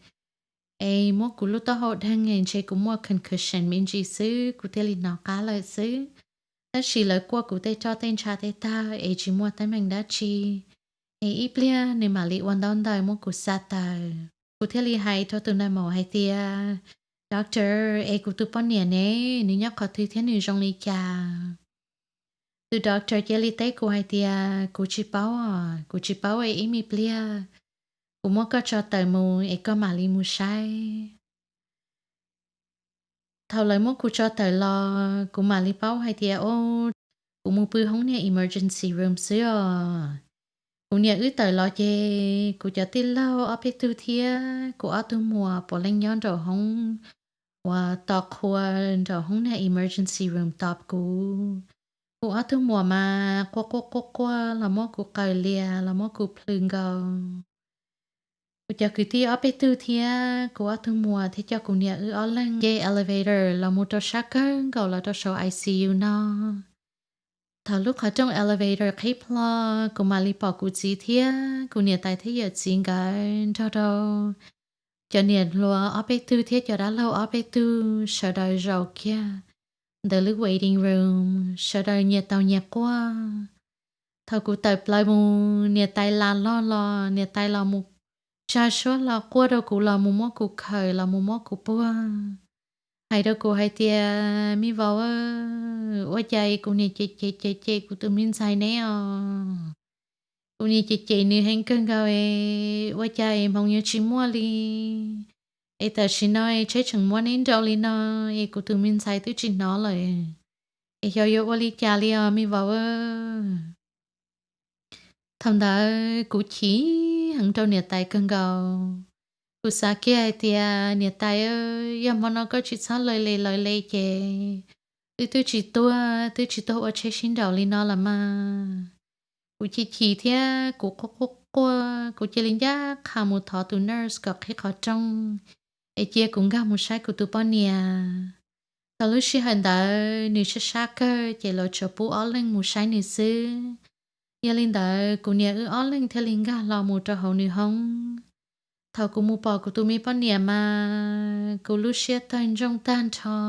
es muab kuv lub taub hau deeg es ntshe kuv muaj concussion me ntsis xwb, kuv thiaj li hnov qab lawm xwb. Tab sis lawv kuaj kuv tej roj tej ntsha tej tag es tsis muaj teeb meem dab tsi, es ib pliag nws mam li ua ntaub ntawv muab kuv xa tawm. Kuv thiaj li hais rau tus nais maum hais tias, doctor, es kuv tus poj niam ne, nws nyob qhov twg thiab nws zoo li cas? Tus doctor cia li teb kuv hais tias, kuv tsis paub, kuv tsis paub es ib me pliag kuv muab koj tso tawm mus es koj mam li mus saib. Thaum lawv muab kuv tso tawm los kuv mam li paub hais tias, o, kuv mus pw hoob niag emergency room xwb os. Kuv niam wb tawm los ces kuv cov tij laug ob peb tug thiab kuv ob tug muam puav leej nyob nraum hoob uas tos qhua nraum hoob niag emergency room tos kuv. Kuv ob tug muam mas quaj quaj quaj quaj los muab kuv qaws lias los muab kuv plhws nkaus. Kuv cov kwv tij ob peb tug thiab kuv ob tug muam thiaj coj kuv niam wb ob leeg nce elevator los mus rau sab kawg nkaus los rau saum I C U no. Thaum lub qhov rooj elevator qhib plho, kuv mam li pom kuv txiv thiab kuv niam tais thiab yawm txiv nkawd nrog rau cov niam hluas ob peb tug thiab cov dab laug ob peb tug sawv daws zaum kiag ntawm lub waiting room, sawv daws nyias taus nyias quaj. Thaum kuv tawm plaws mus, niam tais las log los niam tais los mus tsa suab los quaj rau kuv los mus muab kuv khawm los mus muab kuv puag. Hais rau kuv hais tias, me vauv, ua cas kuv niam cem cem cem cem kuv tus me ntxhais neb os? Kuv niam cem cem nws heev kawg nkaus es ua cas es hmoov yuav tsis muaj li, es tam sim no es tsheb tseem muab neb nrau li no, es kuv tus me ntxhais twb tsis hnov lawm, es xyov yuav ua li cas li os me vauv. Thaum ntawd kuv chim heev rau niam tais kawg nkaus. Kuv xav kiag hais tias, niam tais, yog hmo no koj tsis txhob lawv le lawv le ces wb twb tsis tuag, twb tsis tuag ua tsheb sib nraus li no los mas. Kuv chim chim thiab kuv quaj quaj quaj, kuv cia li ncaj qha mus thov tus nurse kom qhib qhov rooj es cia kuv nkag mus saib kuv tus poj niam. Thaum lub sij hawm ntawd nws sab sab kawg ces lawv tsuas pub ob leeg mus saib nws xwb. Yog li ntawd kuv niam wb ob leeg thiaj li nkag hlo mus rau hauv nws hoob. Thaum kuv mus pom kuv tus me poj niam mas kuv lub siab tawg ntsoog tag nrho.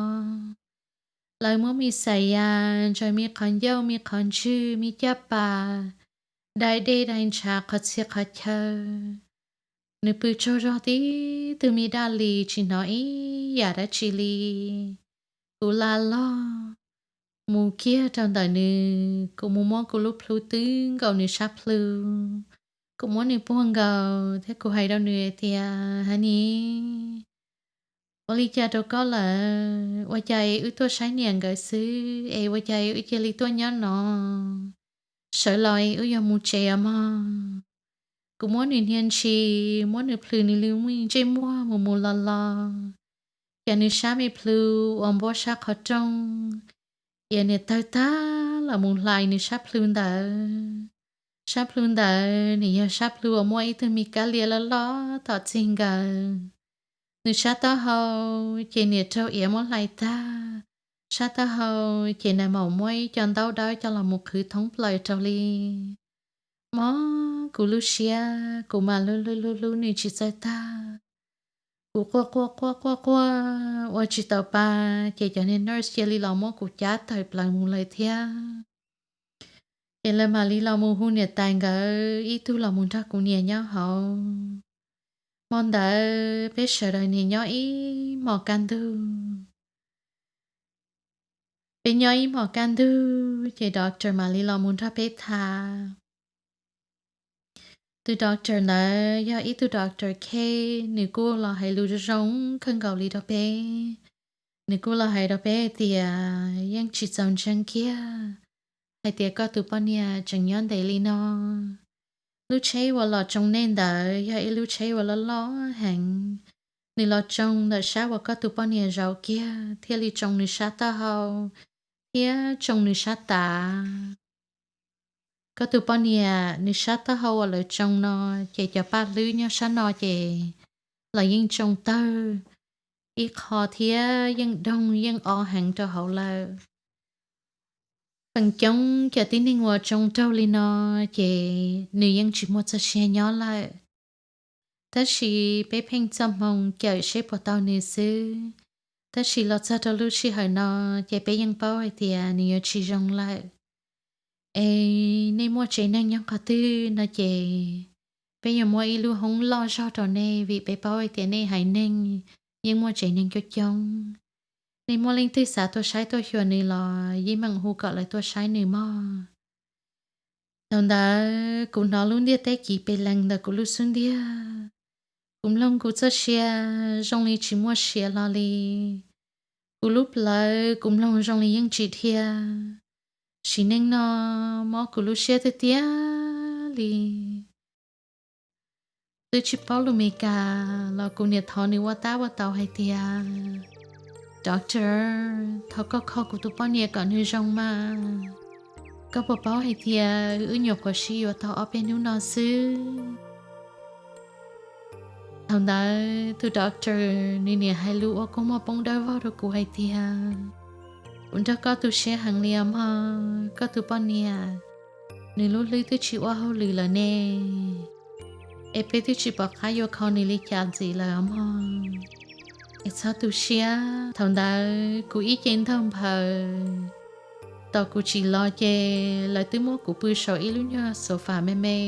Lawv muab me xais yas ntsaws me qhov ncauj me qhov ntswg me caj pas, dai dej dai ntshav qhov txhia qhov chaw. Nws pw tsaug zog tib tug me daj li tsis hnov ib yam dab tsi li. Kuv la log mus kiag rau ntawm nws, kuv mus muab kuv lub plhu twb nkaus nws sab plhu. Kuv muab nws puag nkaus thiab kuv hais rau nws hais tias, honey, ua li cas rau koj lawm? Ua cas es wb tuaj saib niam nkawd xwb es ua cas es wb cia li tuaj nyob no? Sawv los es wb yuav mus tsev os mog. Kuv muab nws hnia ntshis, muab nws plhws nws lub me ntsej muag mus mus los los, cas nws sab me plhu uas npuab sab qhov rooj, cia niam tawg tag los mus hlais nws sab plhu ntawd. Sab plhu ntawd nws yog sab plhu uas muaj ib tug me kab lia loj loj tom txig nkaws. Nws sab taub hau ces niam raug iav muab hlais tag. Sab taub hau ces nais maum muab ib co ntaub dawb coj los mus qhwv thoob plaws rau li. Mob kuv lub siab, kuv mas hlub hlub hlub hlub nws tsis txawj tag. Kuv quaj quaj quaj quaj quaj ua tsis tau pa, ces cov niag nurse cia li los muab kuv cab tawm plaws mus lawm thiab. Ces lawv mam li los mus hu niam tais nkawd ib tug los mus nrog kuv niam nyob hauv. Hmo ntawd peb sawv daws niam nyob ib hmos kaj ntug. Peb nyob ib hmos kaj ntug ces doctor mam li los mus nrog peb tham. Tus doctor ntawd yog ib tug doctor K, nws kuj los hais lus zoo zoo kawg nkaus li rau peb. Nws kuj los hais rau peb hais tias yeej tsis txaus ntseeg kiag hais tias koj tus poj niam tseem nyob ntev li no. Lub tsheb uas los tsoo nej ntawd yog ib lub tsheb uas loj loj heev. Nws los tsoo ntawm sab uas koj tus poj niam zaum kiag thiaj li tsoo nws sab taub hau thiab tsoo nws sab tav. Koj tus poj niam nws sab taub hau uas lawv tsoo no, ces cov paj hlwb nyob sab no ces los yeej tsoo tawg ib qho thiab yeej doog yeej o heev rau hauv lawm. Feem coob cov tib neeg uas tsoo raug li no ces nws yeej tsis muaj txoj sia nyob lawm. Tab sis peb pheej txoj hmoo cawm seb puas tau nws xwb. Tab sis los txog rau lub sij hawm no ces peb yeej paub hais tias nws yuav tsis zoo lawm. Es nej muaj tsev neeg nyob qhov twg no ces peb yuav muaj ib lub hoob loj zog rau nej vim peb paub hais tias nej haiv neeg yeej muaj tsev neeg coob coob. Nej muaj leej twg xav tuaj saib tuaj xyuas nws los yeej meem hu kom lawv tuaj saib nws mog. Thaum ntawd kuv hnov lub ntiaj teb kiv pes lees ntawm kuv lub xub ntiag. Kuv mloog kuv txoj sia zoo li tsis muaj sia hlo li. Kuv lub plawv kuv mloog zoo li yeej tsis dhia. Sim neej no mob kuv lub siab tiag tiag li. Twb tsis paub lus Meskas los kuv niam thov nws ua tab ua tau hais tias, Doctor, thov koj kho kuv tus poj niam kom nws zoo mas. Koj puas paub hais tias wb nyuam qhuav sib yuav tau ob peb hnub no xwb? Thaum ntawd tus doctor nws niam hais lus ua kua muag poob dawb vog rau kuv hais tias, Kuv nrog koj tu siab heev li os mog, koj tus poj niam nws lub hlwb twb tsis ua hauj lwm lawm ne, es peb twb tsis pom qab yuav kho nws li cas ntxiv lawm os mog. Es txhob tu siab. Thaum ntawd kuv ib ce ntaug nphaws, thaum kuv tsim los ces lawv twb muab kuv pw saum ib lub nyuag sofa me me.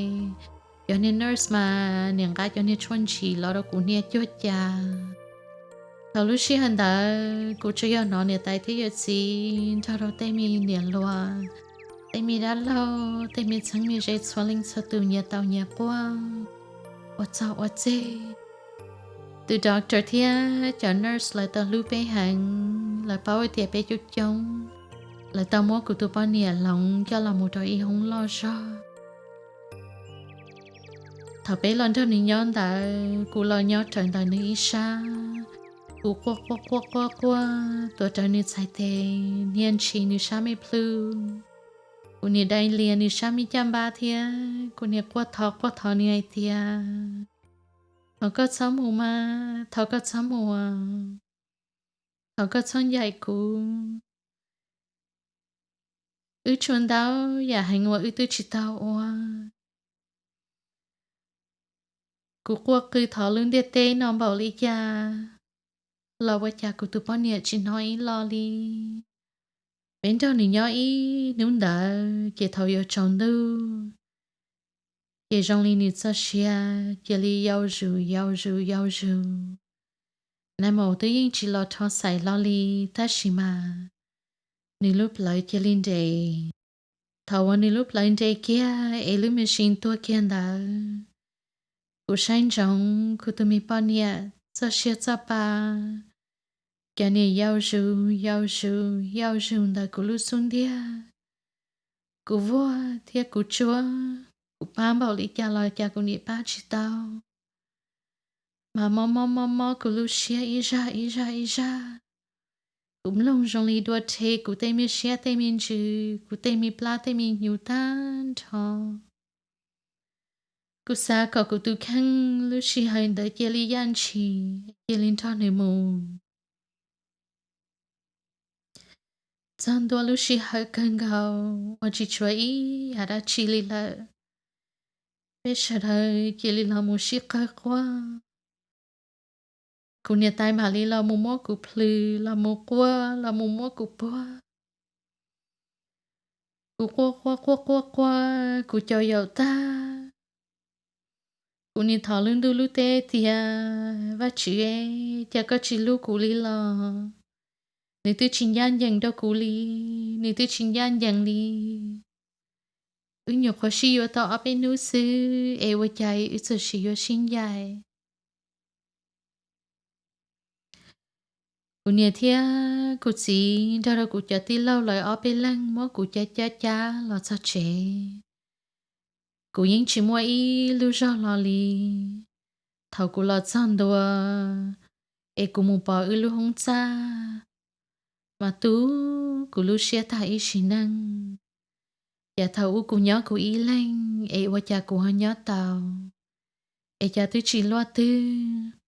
Cov niag nurse mas niam nqa cov niag tshuaj ntshis los rau kuv hnia cuag cas. Thaum lub sij hawm ntawd kuv tsuas yog hnov niam tais thiab yawm txiv nrog rau tej me niam hluas, tej me dab laug, tej me txheeb me ze txhua leej txhua tus nyias tau nyias quaj ua txog ua txeg. Tus doctor thiab cov nurse lawv tau hlub peb heev, lawv paub tias peb coob coob, lawv tau muab kuv tus poj niam hloov coj los mus rau ib hoob loj zog. Thaum peb los nrog nws nyob ntawd, kuv los nyob rawv ntawm nws ib sab, kuv quaj quaj quaj quaj quaj tuav rawv nws txhais tes, hnia ntshis nws sab me plhu. Kuv niam dai lias nws sab me caj npab thiab kuv niam quaj thov quaj thov nws hais tias, Thov koj txhob mus mas, thov koj txhob mus, thov koj txhob ncaim kuv. Wb tsuas ntau yam heev uas wb twb tsis tau ua. Kuv quaj qw thov lub ntiaj teb no npaum li cas los ua cas kuv tus poj niam tsis hnov ib lo li. Peb nrog nws nyob ib hnub ntawd ces thaum yuav tsaus ntuj ces zoo li nws txoj sia cia li yau zus yau zus yau zus. Nais maum twb yeej tsis los rho xais hlo li tab sis mas nws lub plawv cia li nres. Thaum uas nws lub plawv nres kiag es lub machine tuag kiag ntawd, kuv saib ntsoov kuv tus me poj niam txoj sia txoj pa, cov niag yau zus yau zus yau zus ntawm kuv lub xub ntiag. Kuv vuag thiab kuv tsuab, kuv pab npaum li cas los cas kuv niam pab tsis tau. Mas mob mob mob mob kuv lub siab ib zaj ib zaj ib zaj. Kuv mloog zoo li dua rhe kuv tej me siab tej me ntsws, kuv tej me plab tej me hnyuv tag nrho. Kuv xav kom kuv tus kheej lub sij hawm ntawd cia li yaj ntshis, cia li nrog nws mus. Txog ntua lub sij hawm kawg nkaus uas tsis tshuav ib yam dab tsi li lawm, peb sawv daws cia li los mus sib qawg quaj. Kuv niam tais mam li los mus muab kuv plhws, los mus quaj, los mus muab kuv puag. Kuv quaj quaj quaj quaj quaj kuv caum yaum tag. Kuv nim thov lub ntuj lub teb tias, Vajtswv, cas koj tsis hlub kuv li los? Nws twb tsis ncaj ncees rau kuv li, nws twb tsis ncaj ncees li. Wb nyuam qhuav sib yuav tau ob peb hnub xwb es ua cas wb txawm sim yuav sib ncaim? Kuv niam thiab kuv txiv nrog rau kuv cov tij laug lawv ob peb leeg muab kuv cab cab cab los txog tsev. Kuv yeej tsis muaj ib lub zog hlo li. Thaum kuv los txog ntua es kuv mus pom wb lub hoob txaj, mas tu kuv lub siab tag ib sim neej. Cas thaum ub kuv nyob kuv ib leeg es ua cas kuv ho nyob tau, es cas twb tsis luaj twg.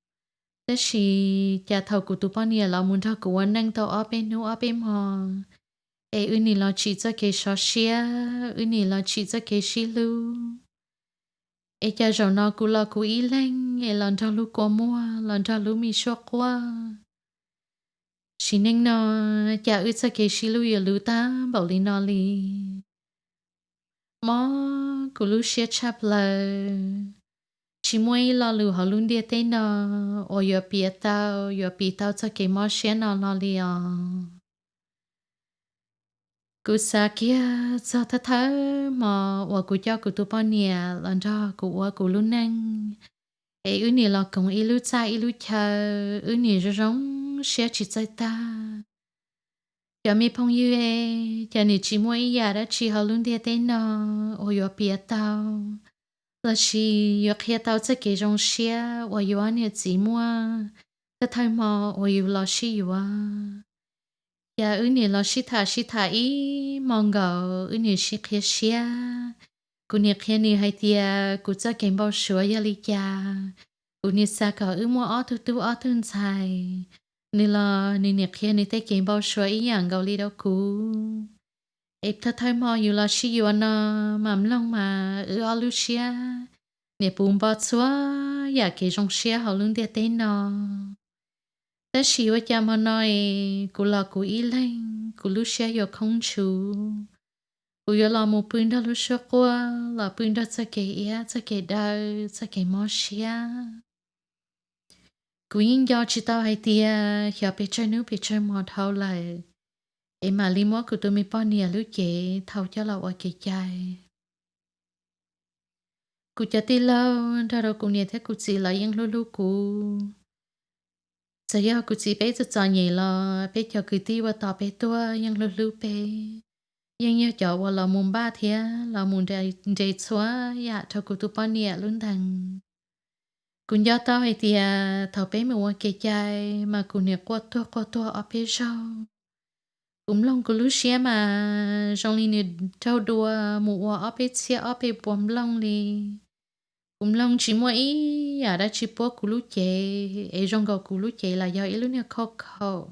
Tab sis cas thaum kuv tus poj niam los mus nrog kuv ua neej tau ob peb hnub ob peb hmo, es wb nim los tsim txoj kev sov siab, wb nim los tsim txoj kev sib hlub. Es cas zaum no kuv los kuv ib leeg es los nrog lub kua muag, los nrog lub me suab quaj. Sim neej no cas wb txoj kev sib hlub yuav luv tag npaum li no li. Mob kuv lub siab tshaj plaws. Tsis muaj ib lo lus hauv lub ntiaj teb no uas yuav piav tau, yuav piv tau txoj kev mob siab no hlo li os. Kuv xav kiag txog thawj thawj hmo uas kuv coj kuv tus poj niam los nrog kuv ua kuv lub neej, es wb nim los koom ib lub txaj ib lub chaw, wb nim zoo zoo siab tsis txawj tag. Cov me phooj ywg, cas nim tsis muaj ib yam dab tsi hauv lub ntiaj teb no uas yuav piav tau lossis yuav qhia tau txoj kev zoo siab uas yus ob niam txiv muaj thawj thawj hmo uas yus los sib yuav. Cas wb nim los sib tham sib tham ib hmo nkaus, wb nim sib qhia siab. Kuv nim qhia nws hais tias kuv txoj kev npau suav yog li cas. Kuv nim xav kom wb muaj ob tug tub ob tug ntxhais. Nws los nws nim qhia nws tej kev npau suav ib yam nkaus li rau kuv. Es thawj thawj hmo yus los sib yuav no mas mloog mas wb ob lub siab nim puv npo txhua yam kev zoo siab hauv lub ntiaj teb no. Tab sis ua cas hmo no es kuv los kuv ib leeg, kuv lub siab yuav khoob ntshuv. Kuv yuav los mus pw nrog lub suab quaj, los pw nrog txoj kev iab, txoj kev daw, txoj kev mob siab. Kuv yeej nco tsis tau hais tias xyov pes tsawg hnub pes tsawg hmo dhau lawm, es mam li muab kuv tus me poj niam lub cev thau coj los ua kev cai. Kuv cov tij laug nrog rau kuv niam thiab kuv txiv lawv yeej hlub hlub kuv. Txawm yog kuv txiv peb txom txom nyem los peb cov kwv tij uas tos peb tuaj yeej hlub hlub peb, yeej yog cov uas los mus npaj thiab los mus nres txhua yam rau kuv tus poj niam lub ntees. Kuv nco tau hais tias thaum peb mus ua kev cai mas kuv niam quaj tuag quaj tuag ob peb zaug. Kuv mloog kuv lub siab mas zoo li nws raug dua mus ua ob peb txhiab ob peb puas nplooj li. Kuv mloog tsis muaj ib yam dab tsi puab kuv lub cev, es zoo nkaus kuv lub cev los yog ib lub niag khauj khaum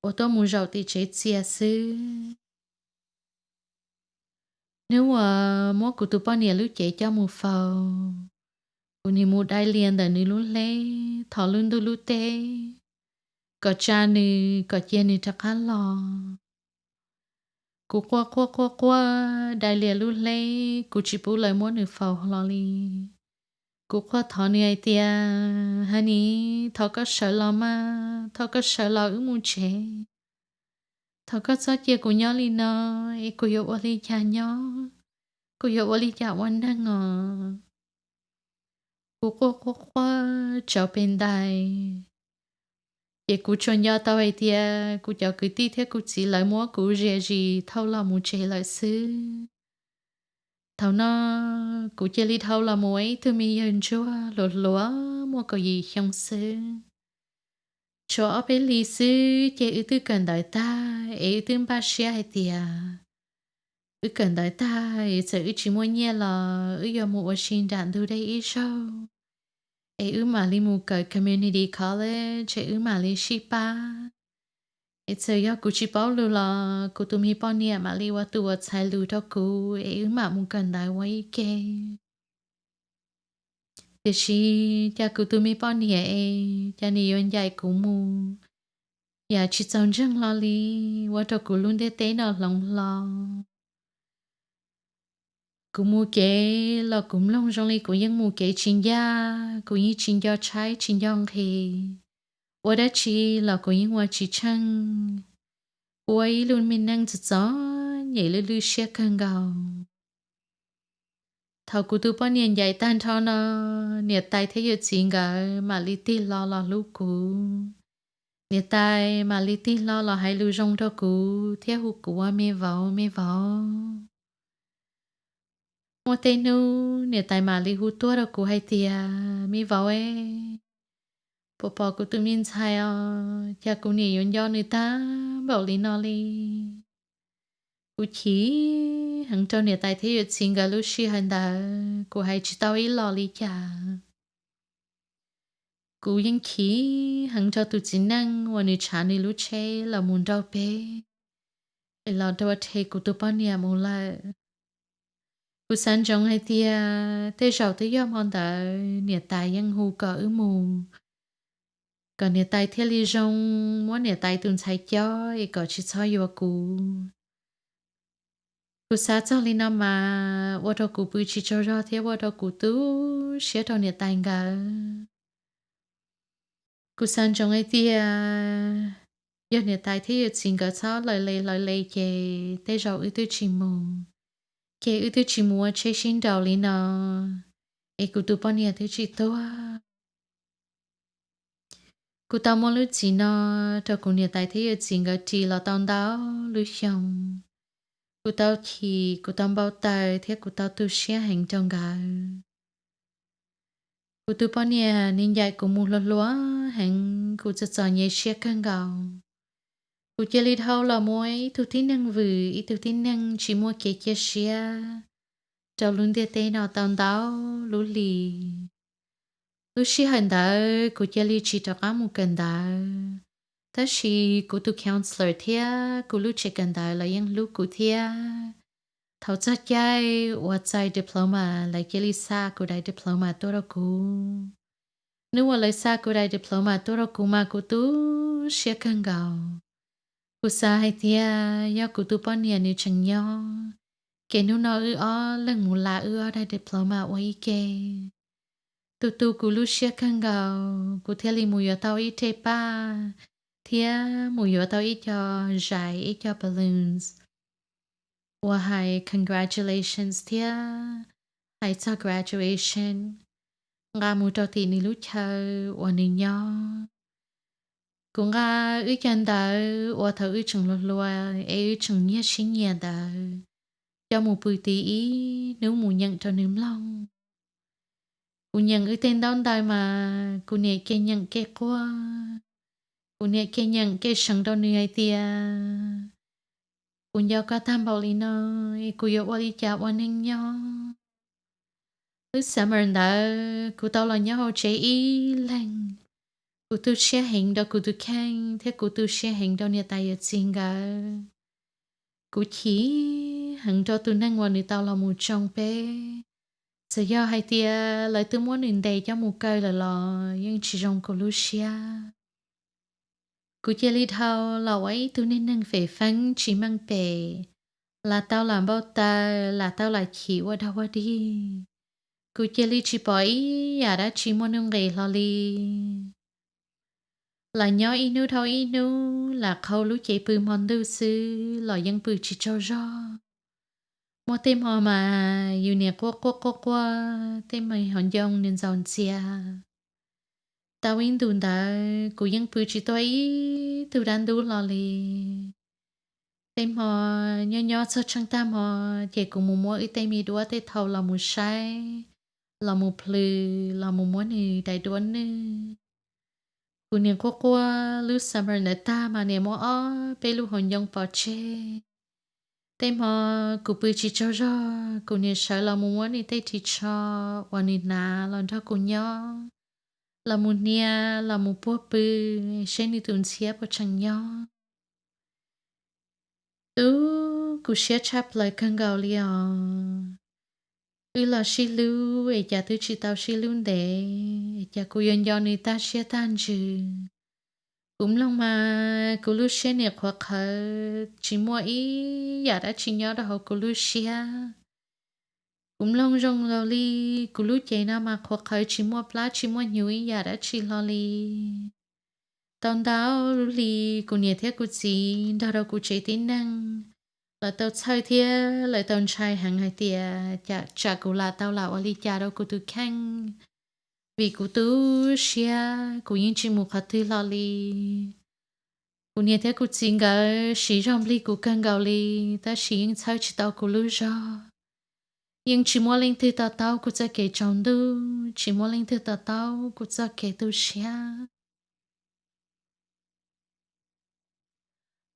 uas tuaj mus zaum tim tsev txias xwb. Hnub uas muab kuv tus poj niam lub cev coj mus faus, kuv nim mus dai lias ntawm nws lub hleb thov lub ntuj lub teb kom tsa nws, kom cia nws rov qab los. Kuv quaj quaj quaj quaj dai lias lub hleb, kuv tsis pub lawv muab nws faus hlo li. Kuv quaj thov nws hais tias, Honey, thov koj sawv los mas, thov koj sawv los wb mus tsev. Thov koj txhob cia kuv nyob li no, es kuv yuav ua li cas nyob, kuv yuav ua li cas ua neeg os? Kuv quaj quaj quaj tsawv pes ntais, ces kuv tsuas nco tau hais tias kuv cov kwv tij thiab kuv txiv lawv muab kuv zia zis thauj los mus tsev lawm xwb. Thaum no kuv cia li dhau los mus ua ib tug me yawg ntsuag hluas hluas muaj kaum yim xyoo xwb. Tshuav ob peb hlis xwb ces wb twb kawm ntawv tag es wb twb npaj siab hais tias wb kawm ntawv tag es txawm wb tsis muaj nyiaj los wb yuav mus ua si nram ntug dej ib zaug, es wb mam li mus kawm community college es wb mam li sib pab. Es txawm yog kuv tsis paub lus los kuv tus me poj niam mam li ua tus ua txhais lus rau kuv es wb mam mus kawm ntawv ua ib ke. Tiam sis cas kuv tus me poj niam es cas nws yuav ncaim kuv mus yam tsis txaus ntseeg hlo li, ua rau kuv lub ntiaj teb no hloov hlo. Kuv mus kev los kuv mloog zoo li kuv yeej mus kev tsis ncaj, kuv yeej tsis nco tshaib tsis nco nqhis, ua dab tsi los kuv yeej ua tsis tsheej. Kuv ua ib lub me neej txom txom nyem lwj lwj siab kawg nkaus. Thaum kuv tus poj niam ncaim tag nrho no, niam tais thiab yawm txiv nkawd mam li tig hlo los hlub kuv. Niam tais mam li tig hlo los hais lus zoo rau kuv thiab hu kuv ua me vauv, me vauv. Muaj tej hnub niam tais mam li hu tuaj rau kuv hais tias, me vauv, puas pom kuv tus me ntxhais os, cas kuv niam yuav nco nws tag npaum li no li. Kuv chim heev rau niam tais thiab yawm txiv nkawd lub sij hawm ntawd, kuv hais tsis tau ib los li cas. Kuv yeej chim heev rau tus txiv neej uas nws tshav nws lub tsheb los mus nrauj peb, es los dua rhe kuv tus poj niam mus lawm. Kuv xav ntsoov hais tias tej zaum twb yog hmo ntawd niam tais yeej hu kom wb mus, kom niam tais thiaj li zoo, muab niam tais tus ntxhais cob es kom tsis txhob yuav kuv. Kuv xav txog li no mas ua rau kuv pw tsis tsaug zog thiab ua rau kuv tu siab rau niam tais nkawd. Kuv xav ntsoov hais tias yog niam tais thiab yawm txiv nkawd txhob hlawv le hlawv le ces tej zaum wb twb tsis mus, ces wb twb tsis mus ua tsheb sib nraus li no, es kuv tus poj niam twb tsis tuag. Kuv tau muab lub txim no rau kuv niam tais thiab yawm txiv nkawd ris los tau ntau lub xyoo. Kuv tau chim, kuv tau npau taws thiab kuv tau tu siab heev rau nkawd. Kuv tus poj niam nws ncaim kuv mus hluas hluas heev, kuv txom txom nyem siab kawg nkaus. Kuv cia li dhau los mus ua ib tug tib neeg vwm, ib tug tib neeg tsis muaj kev cia siab rau lub ntiaj teb no tau ntau lub hli. Lub sij hawm ntawd kuv cia li tsis rov qab mus kawm ntawv, tab sis kuv tus counselor thiab kuv lub tsev kawm ntawv lawv yeej hlub kuv thiab. Thaum txog caij uas txais diploma, lawv cia li xa kuv daim diploma tuaj rau kuv. Hnub uas lawv xa kuv daim diploma tuaj rau kuv mas kuv tu siab kawg nkaus. Kuv xav hais tias yog kuv tus poj niam nws tseem nyob, ces hnub no wb ob leeg mus la wb ob daim diploma ua ib ke. Tu tu kuv lub siab kawg nkaus, kuv thiaj li mus yuav tau ib reg paj thiab mus yuav tau ib co zais, ib co balloons uas hais congratulations thiab hais txog graduation, nqa mus rau tim nws lub chaw uas nws nyob. Kuv nqa wb cov ntawv uas thaum wb tseem hluas hluas es wb tseem nyiag sib nyiam ntawd coj mus pw tim ib hnub mus nyeem rau nws mloog. Kuv nyeem wb tej ntaub ntawv mas kuv niam kev nyeem kev quaj, kuv niam kev nyeem kev seev rau nws hais tias, kuv nco koj tag npaum li no es kuv yuav ua li cas ua neej nyob. Lub summer ntawd kuv tau los nyob hauv tsev ib leeg, kuv tu siab heev rau kuv tus kheej thiab kuv tu siab heev rau niam tais yawm txiv nkawd. Kuv chim heev rau tus neeg uas nws tau los mus tsoo peb. Txawm yog hais tias lawv twb muab nws ntes coj mus kaw lawm los yeej tsis zoo kuv lub siab. Kuv cia li dhau los ua ib tug niag neeg fem feeb tsis meej pem, lam tau lam npau taws, lam tau lam chim ua dog ua dig. Kuv cia li tsis pom ib yam dab tsi muaj nuj nqis hlo li. Lam nyob ib hnub dhau ib hnub, lam qhau lub cev pw hmo ntuj xwb los yeej pw tsis tsaug zog. Muaj tej hmo mas yus niam quaj quaj quaj quaj, tej me hauv ncoo nws ntxaus ntxias. Tau ib ntus ntawd kuv yeej pw tsis tuaj ib tug dab ntub hlo li. Tej hmo nyob nyob txog tsheej tag hmo ces kuv mus muab wb tej me duab tej thau los mus saib, los mus plhws, los mus muab nws daim duab nwj. Kuv niam quaj quaj, lub summer ntawd tag mas niam muab ob peb lub hauv ncoo pov tseg. Tej hmo kuv pw tsis tsaug zog, kuv niam sawv los mus muab nws tej ris tsho uas nws hnav los nrog kuv nyob, los mus hnia, los mus puag pw, seb nws tus ntxhiab puas tseem nyob. Tub, kuv siab tshaj plaws kawg nkaus li os. Wb los sib hlub es cas twb tsis tau sib hlub ntev, es cas kuv yuav nco nws tag siab tag ntsws. Kuv mloog mas kuv lub siab niam qhuav qhawv, tsis muaj ib yam dab tsi nyob rau hauv kuv lub siab. Kuv mloog zoo nkaus li kuv lub cev no mas qhuav qhawv, tsis muaj plab tsis muaj hnyuv ib yam dab tsi hlo li. Tau ntau lub hli, kuv niam thiab kuv txiv nrog rau kuv tsev tib neeg, lawv tau txhawj thiab lawv tau ntshai heev hais tias tsam kuv lam tau lam ua li cas rau kuv tus kheej, vim kuv tu siab kuv yeej tsis mus qhov twg hlo li. Kuv niam thiab kuv txiv nkawd siv zog nplig kuv kawg nkaus li, tab sis yeej txhawb tsis tau kuv lub zog. Yeej tsis muaj leej twg to taub kuv txoj kev tsaus ntuj, tsis muaj leej twg to taub kuv txoj kev tu siab.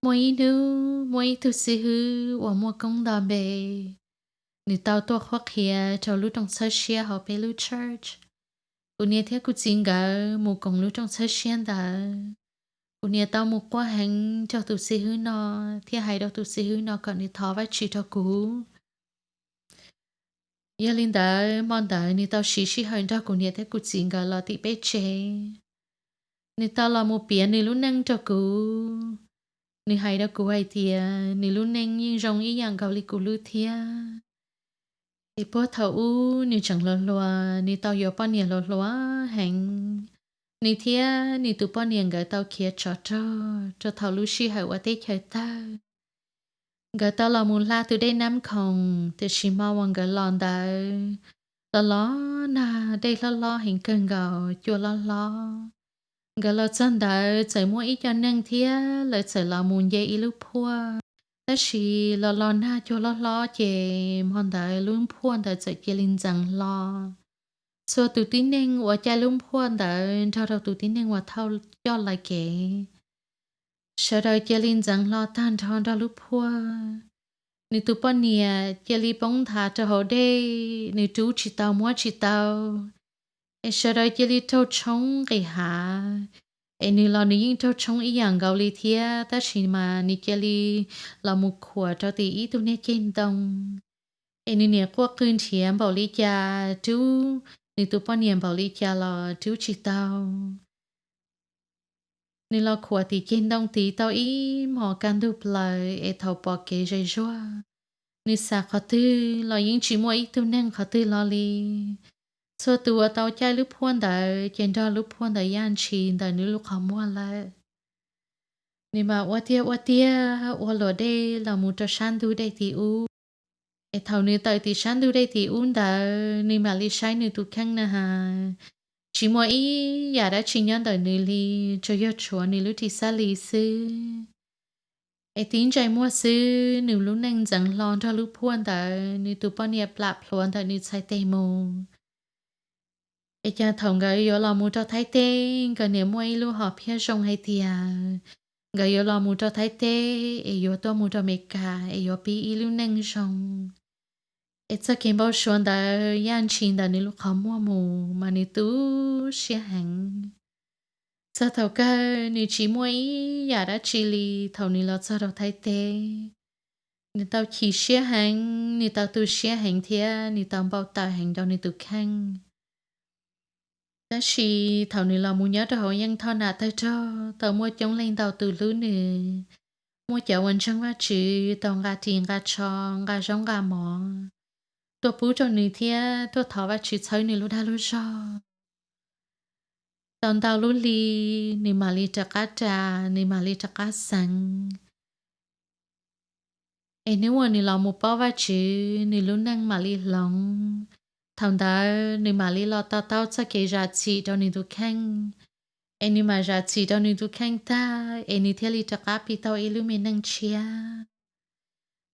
Muaj ib hnub muaj ib tug xib hwb uas muaj koob nto npe, nws tau tuaj qhuab qhia rau lub rooj txhawb siab hauv peb lub church. Kuv niam thiab kuv txiv nkawd mus koom lub rooj txhawb siab ntawd. Kuv niam tau mus quaj heev rau tus xib hwb no, thiab hais rau tus xib hwb no kom nws thov Vajtswv rau kuv. Yog li ntawd, hmo ntawd nws tau siv sij hawm nrog kuv niam thiab kuv txiv nkawd los tim peb tsev. Nws tau los mus piav nws lub neej rau kuv. Nws hais rau kuv hais tias nws lub neej yeej zoo ib yam nkaus li kuv lub thiab. Es puag thaum ub nws tseem hluas hluas, nws tau yuav poj niam hluas hluas heev. Nws thiab nws tus poj niam nkawd tau khiav tsov rog rau thaum lub sij hawm ua teb chaws tawg. Nkawd tau los mus hla tus dej Nab Khoom, tiam sis hmo uas nkawd los ntawd los los nag, dej hlob hlob heev kawg nkaus, cua hlob hlob. Nkawd los txog ntawd txawm muaj ib co neeg thiab lawv txawm los mus nce ib lub phuaj. Tab sis los los nag cua hlob hlob ces hmo ntawd lub phuaj ntawd txawm cia li ntxeev hlo. Txhua tus tib neeg uas caij lub phuaj ntawd nrog rau tus tib neeg uas thauj coj lawv kev, sawv daws cia li ntxeev hlo tag nrho nrog lub phuaj. Nws tus poj niam cia li poob nthav rau hauv dej, nws rub tsis tau muab tsis tau. Es sawv daws cia li raug tshoob nqis hav. Es nws los nws yeej raug tshoob ib yam nkaus li thiab, tab sis mas nws cia li los mus khuam rau tim ib tug niag ceg ntoo. Es nws niam quaj qw nrhiav npaum li cas rub, nws tus poj niam npaum li cas los rub tsis tau. Nws los khuam tim ceg ntoo tid tau ib hmos kaj ntug plaws, es thaum pom kev zej zuag, nws xav qhov twg los yeej tsis muaj ib tug neeg qhov twg los li. Txhua tus uas tau caij lub phuaj ntawd ces nrog lub phuaj ntawd yaj ntshis ntawm nws lub qhov muag lawm. Nws mas ua tiag ua tiag ua luam dej los mus rau sab ntug dej tim ub. Es thaum nws tawm tim sab ntug dej tim ub ntawd, nws mam li saib nws tus kheej na has, tsis muaj ib yam dab tsi nyob ntawm nws li, tsuas yog tshuav nws lub ris xab lis xwb. Es tib ntsais muag xwb, nws lub neej ntxeev hlo nrog lub phuaj ntawd, nws tus poj niam plam plhuav ntawm nws txhais tes mus. Es cas thaum nkawd yuav los mus rau Thaib teb, nkawd niam muaj ib lub hom phiaj zoo hais tias nkawd yuav los mus rau Thaib teb es yuav tuaj mus rau Amelikas es yuav pib ib lub neej zoo. Es txoj kev npau suav ntawd yaj ntshis ntawm nws lub qhov muag mus mas nws tu siab heev. Txog thaum kawg nws tsis muaj ib yam dab tsi li. Thaum nws los txog rau Thaib teb, nws tau chim siab heev, nws tau tu siab heev thiab nws tau npau taws heev rau nws tus kheej. Tab sis thaum nws los mus nyob rau hauv yeej thoj nam tawg rog, tau muaj coob leej ntau tus hlub nws, muaj cov uas ntseeg Vajtswv tau nqa ris nqa tsho, nqa zaub nqa mov tuaj pub rau nws thiab tuaj thov Vajtswv txhawb nws lub dag lub zog. Tau ntau lub hli, nws mam li rov qab ras, nws mam li rov qab xeev. Es hnub uas nws los mus paub Vajtswv, nws lub neej mam li hloov. Thaum ntawd nws mam li los to taub txoj kev zam txim rau nws tus kheej. Es nws mam zam txim rau nws tus kheej tag, es nws thiaj li rov qab pib tau ib lub me neej tshiab.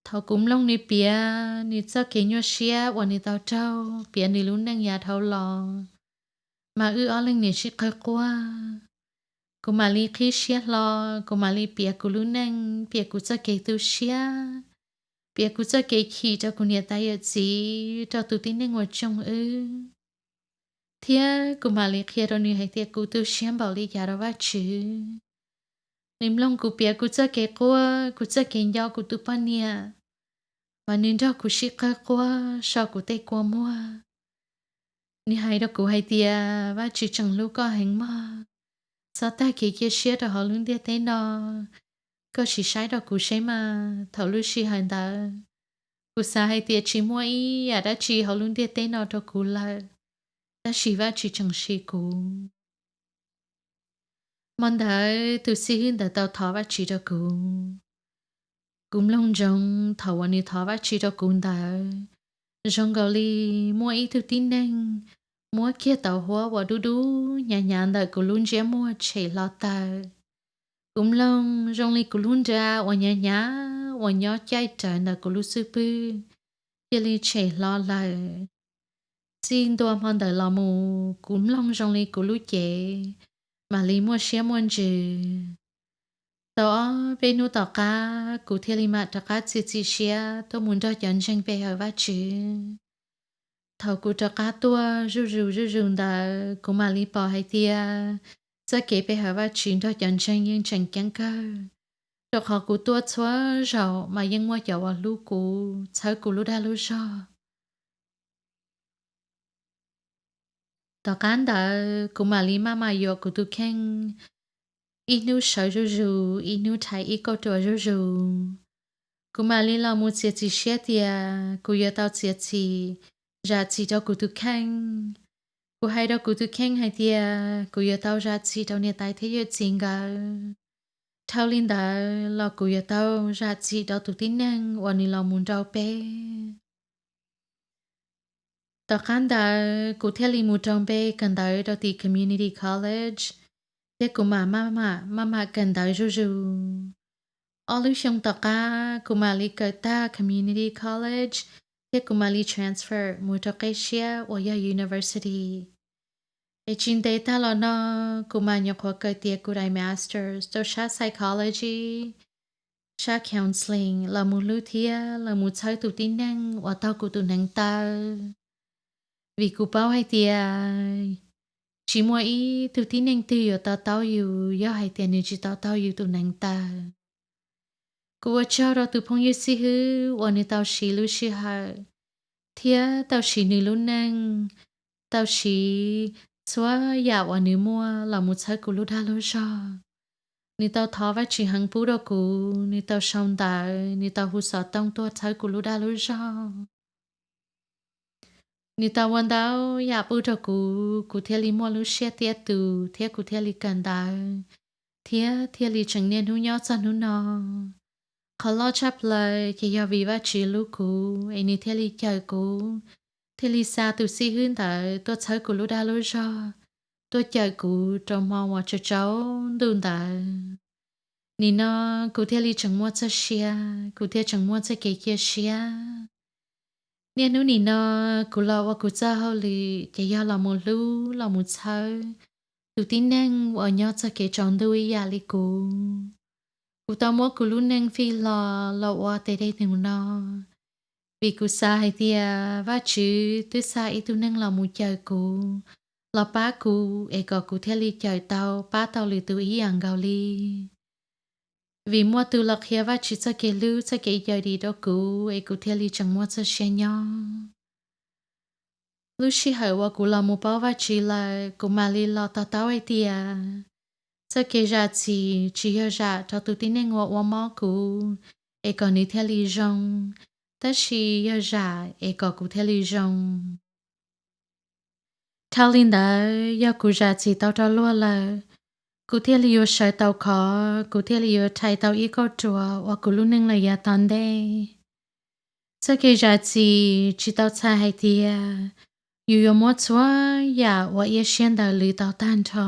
Thaum kuv mloog nws piav nws txoj kev nyuaj siab uas nws tau raug, piav nws lub neej yav dhau los, mas wb ob leeg niam sib qawg quaj. Kuv mam li qhib siab hlo, kuv mam li piav kuv lub neej, piav kuv txoj kev tu siab, piav kuv txoj kev chim rau kuv niam tais yawm txiv, rau tus tib neeg uas tsoo wb. Thiab kuv mam li qhia rau nws hais tias kuv tu siab npaum li cas rau Vajtswv. Nws mloog kuv piav kuv txoj kev quaj, kuv txoj kev nco kuv tus poj niam, mas nws nrog kuv sib qawg quaj so kuv tej kua muag. Nws hais rau kuv hais tias, Vajtswv tseem hlub koj heev mog. Txhob tag kev cia siab rau hauv lub ntiaj teb no. Koj sim saib rau kuv seb mas. Thaum lub sij hawm ntawd, kuv xav hais tias tsis muaj ib yam dab tsi hauv lub ntiaj teb no rau kuv lawm, tab sis Vajtswv tseem siv kuv. Hmo ntawd tus xib hwb ntawd tau thov Vajtswv rau kuv. Kuv mloog ntsoov thaum uas nws thov Vajtswv rau kuv ntawd, zoo nkaus li muaj ib tug tib neeg muab kiag tauv huab uas dub dub hnyav hnyav ntawm kuv lub ntsiab muag tshem hlo tawm. Kuv mloog zoo li kuv lub nra uas hnyav hnyav uas nyob caij rawv ntawm kuv lub xub pwg cia li tshem hlo lawm. Txij ntua hmo ntawd los mus, kuv mloog zoo li kuv lub cev mam li muaj siab muaj ntsws. Tau ob peb hnub tom qab, kuv thiaj li mam rov qab txiav txim siab tuaj mus nrog cov ntseeg pe hawm Vajtswv. Thaum kuv rov qab tuaj zuj zus zuj zus ntawd, kuv mam li pom hais tias txoj kev pe hawm Vajtswv nrog cov ntseeg yeej tseem ceeb kawg, rau qhov kuv tuaj txhua zaus mas yeej muaj cov uas hlub kuv, txhawb kuv lub dag lub zog. Tom qab ntawd kuv mam li maj mam yuam kuv tus kheej ib hnub sawv zuj zus, ib hnub rhais ib kauj ruam zuj zus. Kuv mam li los mus txiav txim siab tias kuv yuav tau txiav txim, zam txim rau kuv tus kheej. Kuv hais rau kuv tus kheej hais tias kuv yuav tau zam txim rau niam tais thiab yawm txiv nkawd. Dhau li ntawd los kuv yuav tau zam txim rau tus tib neeg uas nws los mus nrau peb. Tom qab ntawd kuv thiaj li mus rau npe kawm ntawv rau tim community college, thiab kuv mam maj mam maj mam kawm ntawv zuj zus. Ob lub xyoo tom qab kuv mam li kawm tag community college, thiab kuv mam li transfer mus rau qeb siab uas yog university. Es tsis ntev tag los no, kuv mam nyuam qhuav kawm tiav kuv daim masters rau sab psychology, sab counseling los mus hlub thiab los mus txhawb tus tib neeg uas taug kuv tus hneev taw. Vim kuv paub hais tias tsis muaj ib tug tib neeg twg yuav to taub yus yog hais tias nws tsis to taub yus tus hneev taw. Kuv ua tsaug rau tus phooj ywg xib hwb uas nws tau siv lub sij hawm thiab tau siv nws lub neej, tau siv txhua yam uas nws muaj los mus txhawb kuv lub dag lub zog. Nws tau thov Vajtswv heev pub rau kuv, nws tau sau ntawv, nws tau hu xov tooj tuaj txhawb kuv lub dag lub zog. Nws tau ua ntau yam pub rau kuv, kuv thiaj li muaj lub siab tiaj tus thiab kuv thiaj li kawm ntawv, thiab thiaj li tseem niaj hnub nyob txog hnub no. Qhov loj tshaj plaws ces yog vim Vajtswv hlub kuv es nws thiaj li cawm kuv, thiaj li xa tus xib hwb ntawd tuaj txhawb kuv lub dag lub zog, tuaj cawm kuv rau hmo uas tsaus tsaus ntuj ntawd. Nim no kuv thiaj li tseem muaj txoj sia, kuv thiaj tseem muaj txoj kev cia siab. Niaj hnub nim no kuv los ua kuv txoj hauj lwm ces yog los mus hlub los mus txhawb tus tib neeg uas nyob txoj kev tsaus ntuj ib yam li kuv. Kuv tau muab kuv lub neej fij hlo los ua tes dej num no, vim kuv xav hais tias Vajtswv twb xa ib tug neeg los mus cawm kuv, los pab kuv es kom kuv thiaj li cawm tau pab tau lwm tus ib yam nkaus li. Vim muaj tus los qhia Vajtswv txoj kev hlub txoj kev cawm dim rau kuv es kuv thiaj li tseem muaj txoj sia nyob. Lub sij hawm uas kuv los mus paub Vajtswv lawm, kuv mam li los to taub hais tias txoj kev zam txim tsis yog zam rau tus tib neeg uas ua mob kuv es kom nws thiaj li zoo, tab sis yog zam es kom kuv thiaj li zoo. Dhau li ntawd, yog kuv zam txim tau rau luag lawm, kuv thiaj li yuav sawv tau khov, kuv thiaj li yuav rhais tau ib kauj ruam uas kuv lub neej los yav tom ntej. Txoj kev zam txim tsis tau txhais hais tias yus yuav muab txhua yam uas iab siab ntawm lwm tau tag nrho,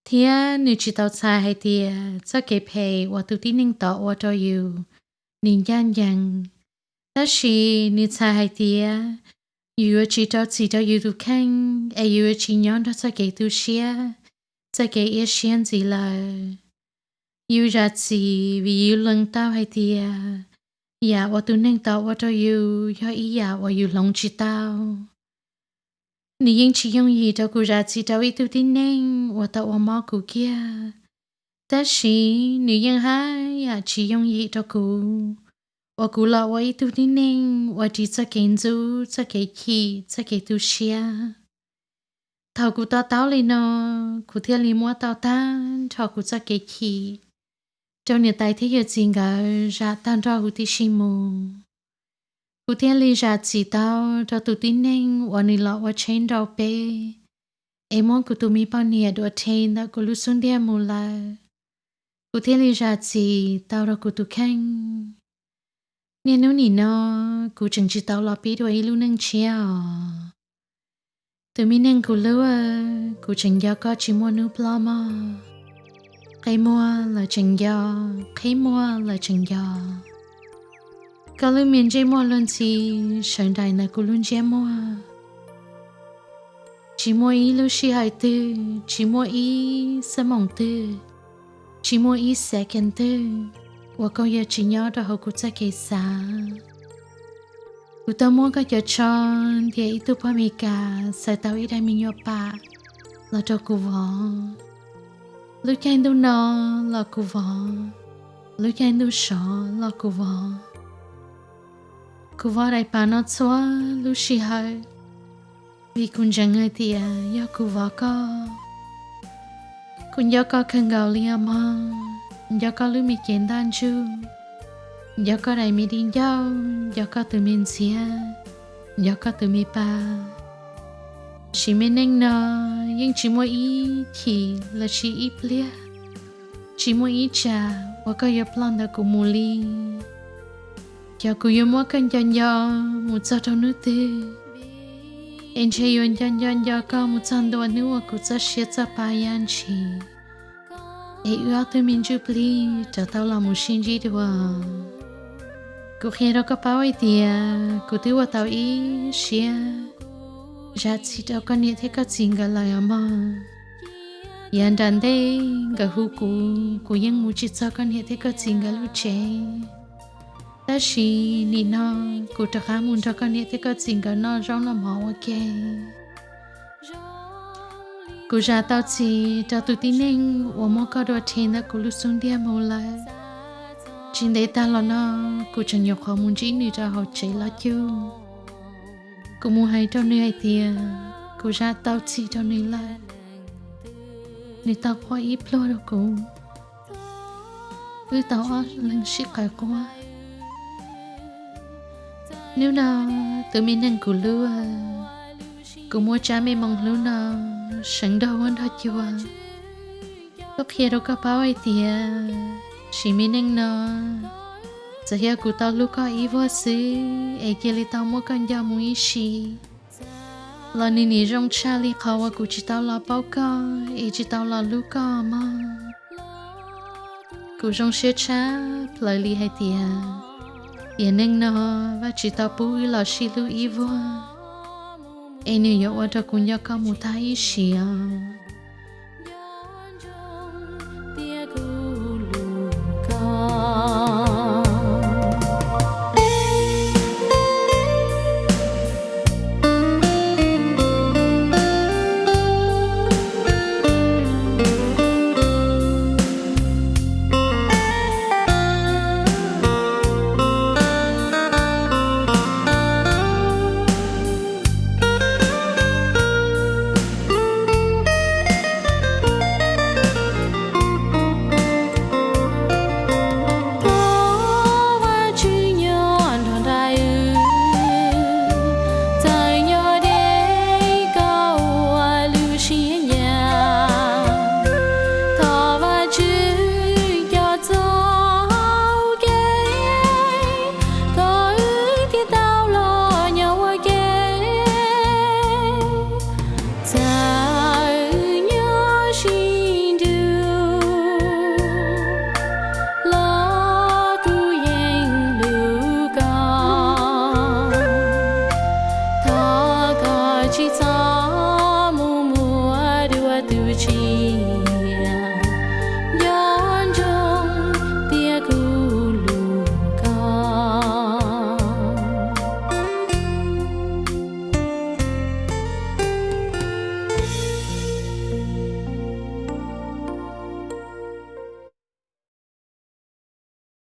thiab nws tsis tau txhais hais tias txoj kev phem uas tus tib neeg tod ua rau yus, nws ncaj ncees. Tab sis nws txhais hais tias yus yuav tsis rau txim rau yus tus kheej, es yus yuav tsis nyob nrog txoj kev tu siab, txoj kev iab siab ntxiv lawm. Yus zam txim vim yus lees tau hais tias yam uas tus neeg tod ua rau yus yog ib yam uas yus hloov tsis tau. Nws yeej tsis yooj yim rau kuv zam txim rau ib tug tib neeg uas tau ua mob kuv kiag, tab sis nws yeej haj yam tsis yooj yim rau kuv uas kuv los ua ib tug tib neeg uas ris txoj kev ntxub, txoj kev chim, txoj kev tu siab. Thaum kuv to taub li no, kuv thiaj li muab tau tag nrho kuv txoj kev chim rau niam tais thiab yawm txiv nkawd zam tag nrho huv tib si mus. Kuv thiaj li zam txim tau rau tus tib neeg uas nws los ua tsheb nrau peb, es muab kuv tus me poj niam dua rhe ntawm kuv lub xub ntiag mus lawm. Kuv thiaj li zam txim tau rau kuv tus kheej. Niaj hnub nim no, kuv tseem tsis tau los pib dua ib lub neej tshiab os. Tus me neeg kuv hlub, kuv tseem nco koj tsis muaj hnub ploj mog. Qe muag los tseem nco, qhib muag los tseem nco. Koj lub me ntsej muag luag ntxhi sawv nraim ntawm kuv lub ntsiab muag. Tsis muaj ib lub sij hawm twg, tsis muaj ib xuab moos twg, tsis muaj ib second twg uas koj yuav tsis nyob rau hauv kuv txoj kev xav. Kuv tau muab koj cov tsho ntiam ib tug poj Amelikas xaws tau ib daim me nyuam pam los rau kuv vov. Lub caij ntuj no los kuv vov, lub caij ntuj sov los kuv vov. Kuv vov daim pam no txhua lub sij hawm, vim kuv ntseeg hais tias yog kuv vov koj, Kuv nco koj kawg nkaus li os mog, nco koj lub me cev ntaj ntsug, nco koj daim me di ncauj, nco koj tus me ntxhiab, nco koj tus me pa. Sim me neej no yeej tsis muaj ib chim los sis ib pliag, tsis muaj ib tsam uas koj yuav ploj ntawm kuv mus li. Xyov kuv yuav muab koj nco nco mus txog rau hnub twg, es ntshe yuav nco nco nco koj mus txog ntua hnub uas kuv txoj sia txoj pa ya ntshis, es wb ob tug me ntsuj plig rov tau los mus sib ntsib dua. Kuv qhia rau koj paub hais tias kuv twb ua tau ib siab zam txim rau koj niam thiab koj txiv nkawd lawm os mog. Yav nram ntej nkawd hu kuv, kuv yeej mus tsis txog koj niam thiab koj txiv nkawd lub tsev. Tab sis nim no kuv rov qab mus nrog koj niam thiab koj txiv nkawd noj zaub noj mov ua ke. Kuv zam tau txim rau tus tib neeg uas muab koj dua rhe ntawm kuv lub xub ntiag mus lawm. Tsis ntev tag los no kuv tseem nyuam qhuav mus ntsib nws rau hauv tsev loj cuj. Kuv mus hais rau nws hais tias kuv zam tau txim rau nws lawm. Nws tau quaj ib pluag rau kuv. Wb tau ob leeg sib qawm quaj. Hnub no tus me neeg kuv hlub, kuv muab tsab me moos hlub no seev nrog huab nrog cua, tuaj qhia rau koj paub hais tias sim me neej no, txawm yog kuv tau hlub koj ib vuag xwb es cia li tau muab koj nco mus ib sim, los nws nim zoo tshaj li qhov uas kuv tsis tau los paub koj es tsis tau los hlub koj mog. Kuv zoo siab tshaj plaws li hais tias, tiam neej no Vajtswv tau pub wb los sib hlub ib vuag, es nws yuav ua rau kuv nco koj mus tag ib sim os.